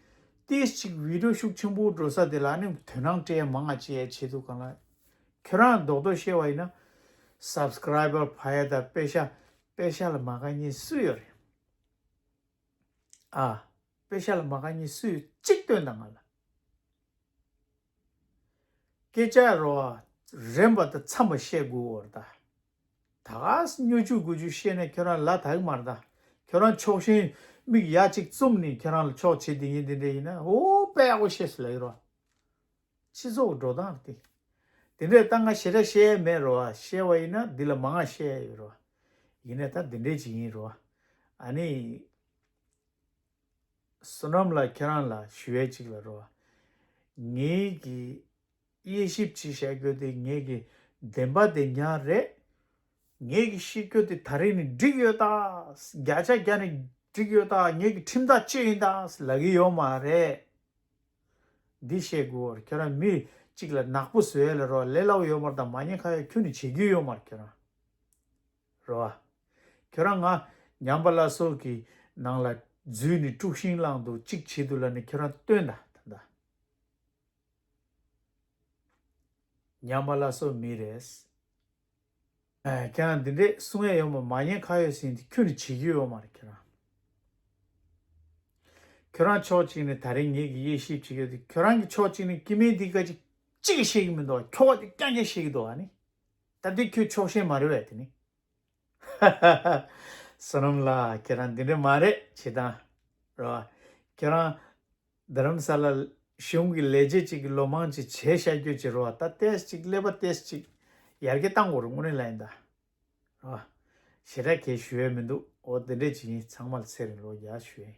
ཏིས་ཅིག་video ཤུགས་ཆེན་པོ་འགྲོ་ས་དེ་ལ་ནི་དོ་སྣང་སྤྲད་མང་ང་བྱེད་ཡ་བྱེད་འདུག་གང་ལ། ཁྱོད་རང་རྡོག་རྡོག་བཤད་པ་ཡིན་ན་subscriber འཕར་ཡ་དང་པེ་ཤ་པེ་ཤ་ལ་མ་དགའ་མཁན་སུ་ཡོད་རེད། ཨ། པེ་ཤ་ལ་མ་དགའ་མཁན་སུ་ཡོད། གཅིག་སྟོན་དང་ང་ལ། སྐད་ཆ་རོ། རན་པ་དང་འཚམ་པ་བཤད་དགོས་བར་ད། ད་ག་སྙོ་ཆུ་དགུ་ཆུ་བཤད་ནས་ཁྱོད་རང་ལ་དག་མར་ད། ཁྱོད་རང་ཕྱོགས་ཞེན་མིག་ཡ་གཅིག་བཙུམ་ནས་ཁྱོད་རང་ལ་ཕྱོགས་བྱེད་དེ་ཡིན་དེ་འདྲ་ཡིན་ན་ཨོ་དཔེ་ཡག་པོ་བཤད་སོང་ལབ་ཡོད་རོ། སྤྱི་ཚོགས་འགྲོ་སྟངས་དེ། དེ་འདྲས་ད་ང་ཞེ་དྲག་བཤད་ཡས་མེད་རོ། བཤད་པ་ཡིན་ན་འདི་ལ་མང་ང་བཤད་ཡས་ཡོད་རོ། ཡིན་ནའི་ད་འདི་འདྲས་ཅིག་ཡིན་རོ། ཨ་ནི། བསོད་ནམས་ལགས་ཁྱེད་རང་ལ་ཞུ་ཡས་ཅིག་ལ་རོ། ངེད་ཀྱི་དབྱེ་ཞིབ་བྱེད་བྱ་རྒྱུ་དེ་ངེད་ཀྱི་བདེན་པ་དེ་ཉག་རེད། ངེད་ཀྱི་བཤད་རྒྱུ་དེ་ད་རེས་ནས་འགྲིག་ཡོད་ད། བརྒྱ་ཆ་བརྒྱ་ནས་འགྲིག་ཡོད་ད། ངེད་ཀྱི་ཁྲིམས་ཐག་བཅད་ཡིན་ད་ལབ་ཀྱི་ཡོད་མ་རེད། འདི་བཤད་དགོས་བར་ཁྱོད་རང་མི་གཅིག་ལ་ནག་པོ་བཟོ་ཡས་ལ་རོ་ལས་སླ་པོ་ཡོད་མ་རེད་ད། མ་ཉེས་ཁ་ཡོད་ཁྱོན་ནས་བྱེད་རྒྱུ་ཡོད་མ་རེད་ཁྱོད་རང་། རེད་བ། ཁྱོད་རང་ང་ཉམས་པ་སླར་གསོ་གི་ནང་ལ་འཛུལ་ནས་དཀྲུག་ཤིང་བསླངས་འདུག་གཅིག་བྱེད་འདུག་ལབ་ནས་ཁྱོད་རང་སྟོན་དང་ད་ལྟ། ཉམས་པ་སླར་གསོ་མི་རེད། ཨ། ཁྱེད་རང་འདི་འདྲས་གསུང་ཡས་ཡོད་མ། མ་ཉེས་ཁ་ཡོད་ཟིན་དེ་ཁྱོད་ནས་བྱེད་རྒྱུ་ཡོད་མ་རེད་ཁྱོད་རང་། ཁྱོད་རང་ཕྱོགས་གཅིག་ནས་ད་རིང་ངེད་ཀྱི་དབྱེ་ཞིབ་བྱེད་ཡོད་དེ། ཁྱོད་རང་གི་ཕྱོགས་གཅིག་ནས་སྐྱེ་དམན་འདི་ག་ཅིག་གཅིག་བཤད་ཀྱི་མི་འདུག་ཁྱོ་ག་དེ་རྐྱང་རྐྱང་བཤད་ཀྱི་འདུག་ཨ་ནི། ད་དེ་ཁྱོད་ཕྱོགས་ཞེན་མ་རེད་བས་དེ་ནི། བསོད་ནམས་ལགས་ཁྱེད་རང་འདི་འདྲ་མ་རེད་བྱེད་སྟངས། རོ། ཁྱེད་རང་རྡ་རམ་ས་ལ་གཞུང་གི་ལས་བྱེད་ཅིག་གི་ལོ་མང་ཅིག་བྱས་བཞག་རྒྱུ་ཅིག་རོ། ད་ཏེས་ཅིག་ཀླད་པ་ཏེས་ཅིག་ཡར་རྒྱས་བཏང་དགོས་རེད་དངོས་གནས་ལ་ཡིན་ད། རོ། ཞེ་དྲག་གས་ཞུ་ཡས་མི་འདུག་འོ་འདི་འདྲས་ཅིག་ཡིན། ཚང་མ་ལ་ཚེ་རིང་ལོ་བརྒྱ་ཞུ་ཡས་ཡིན།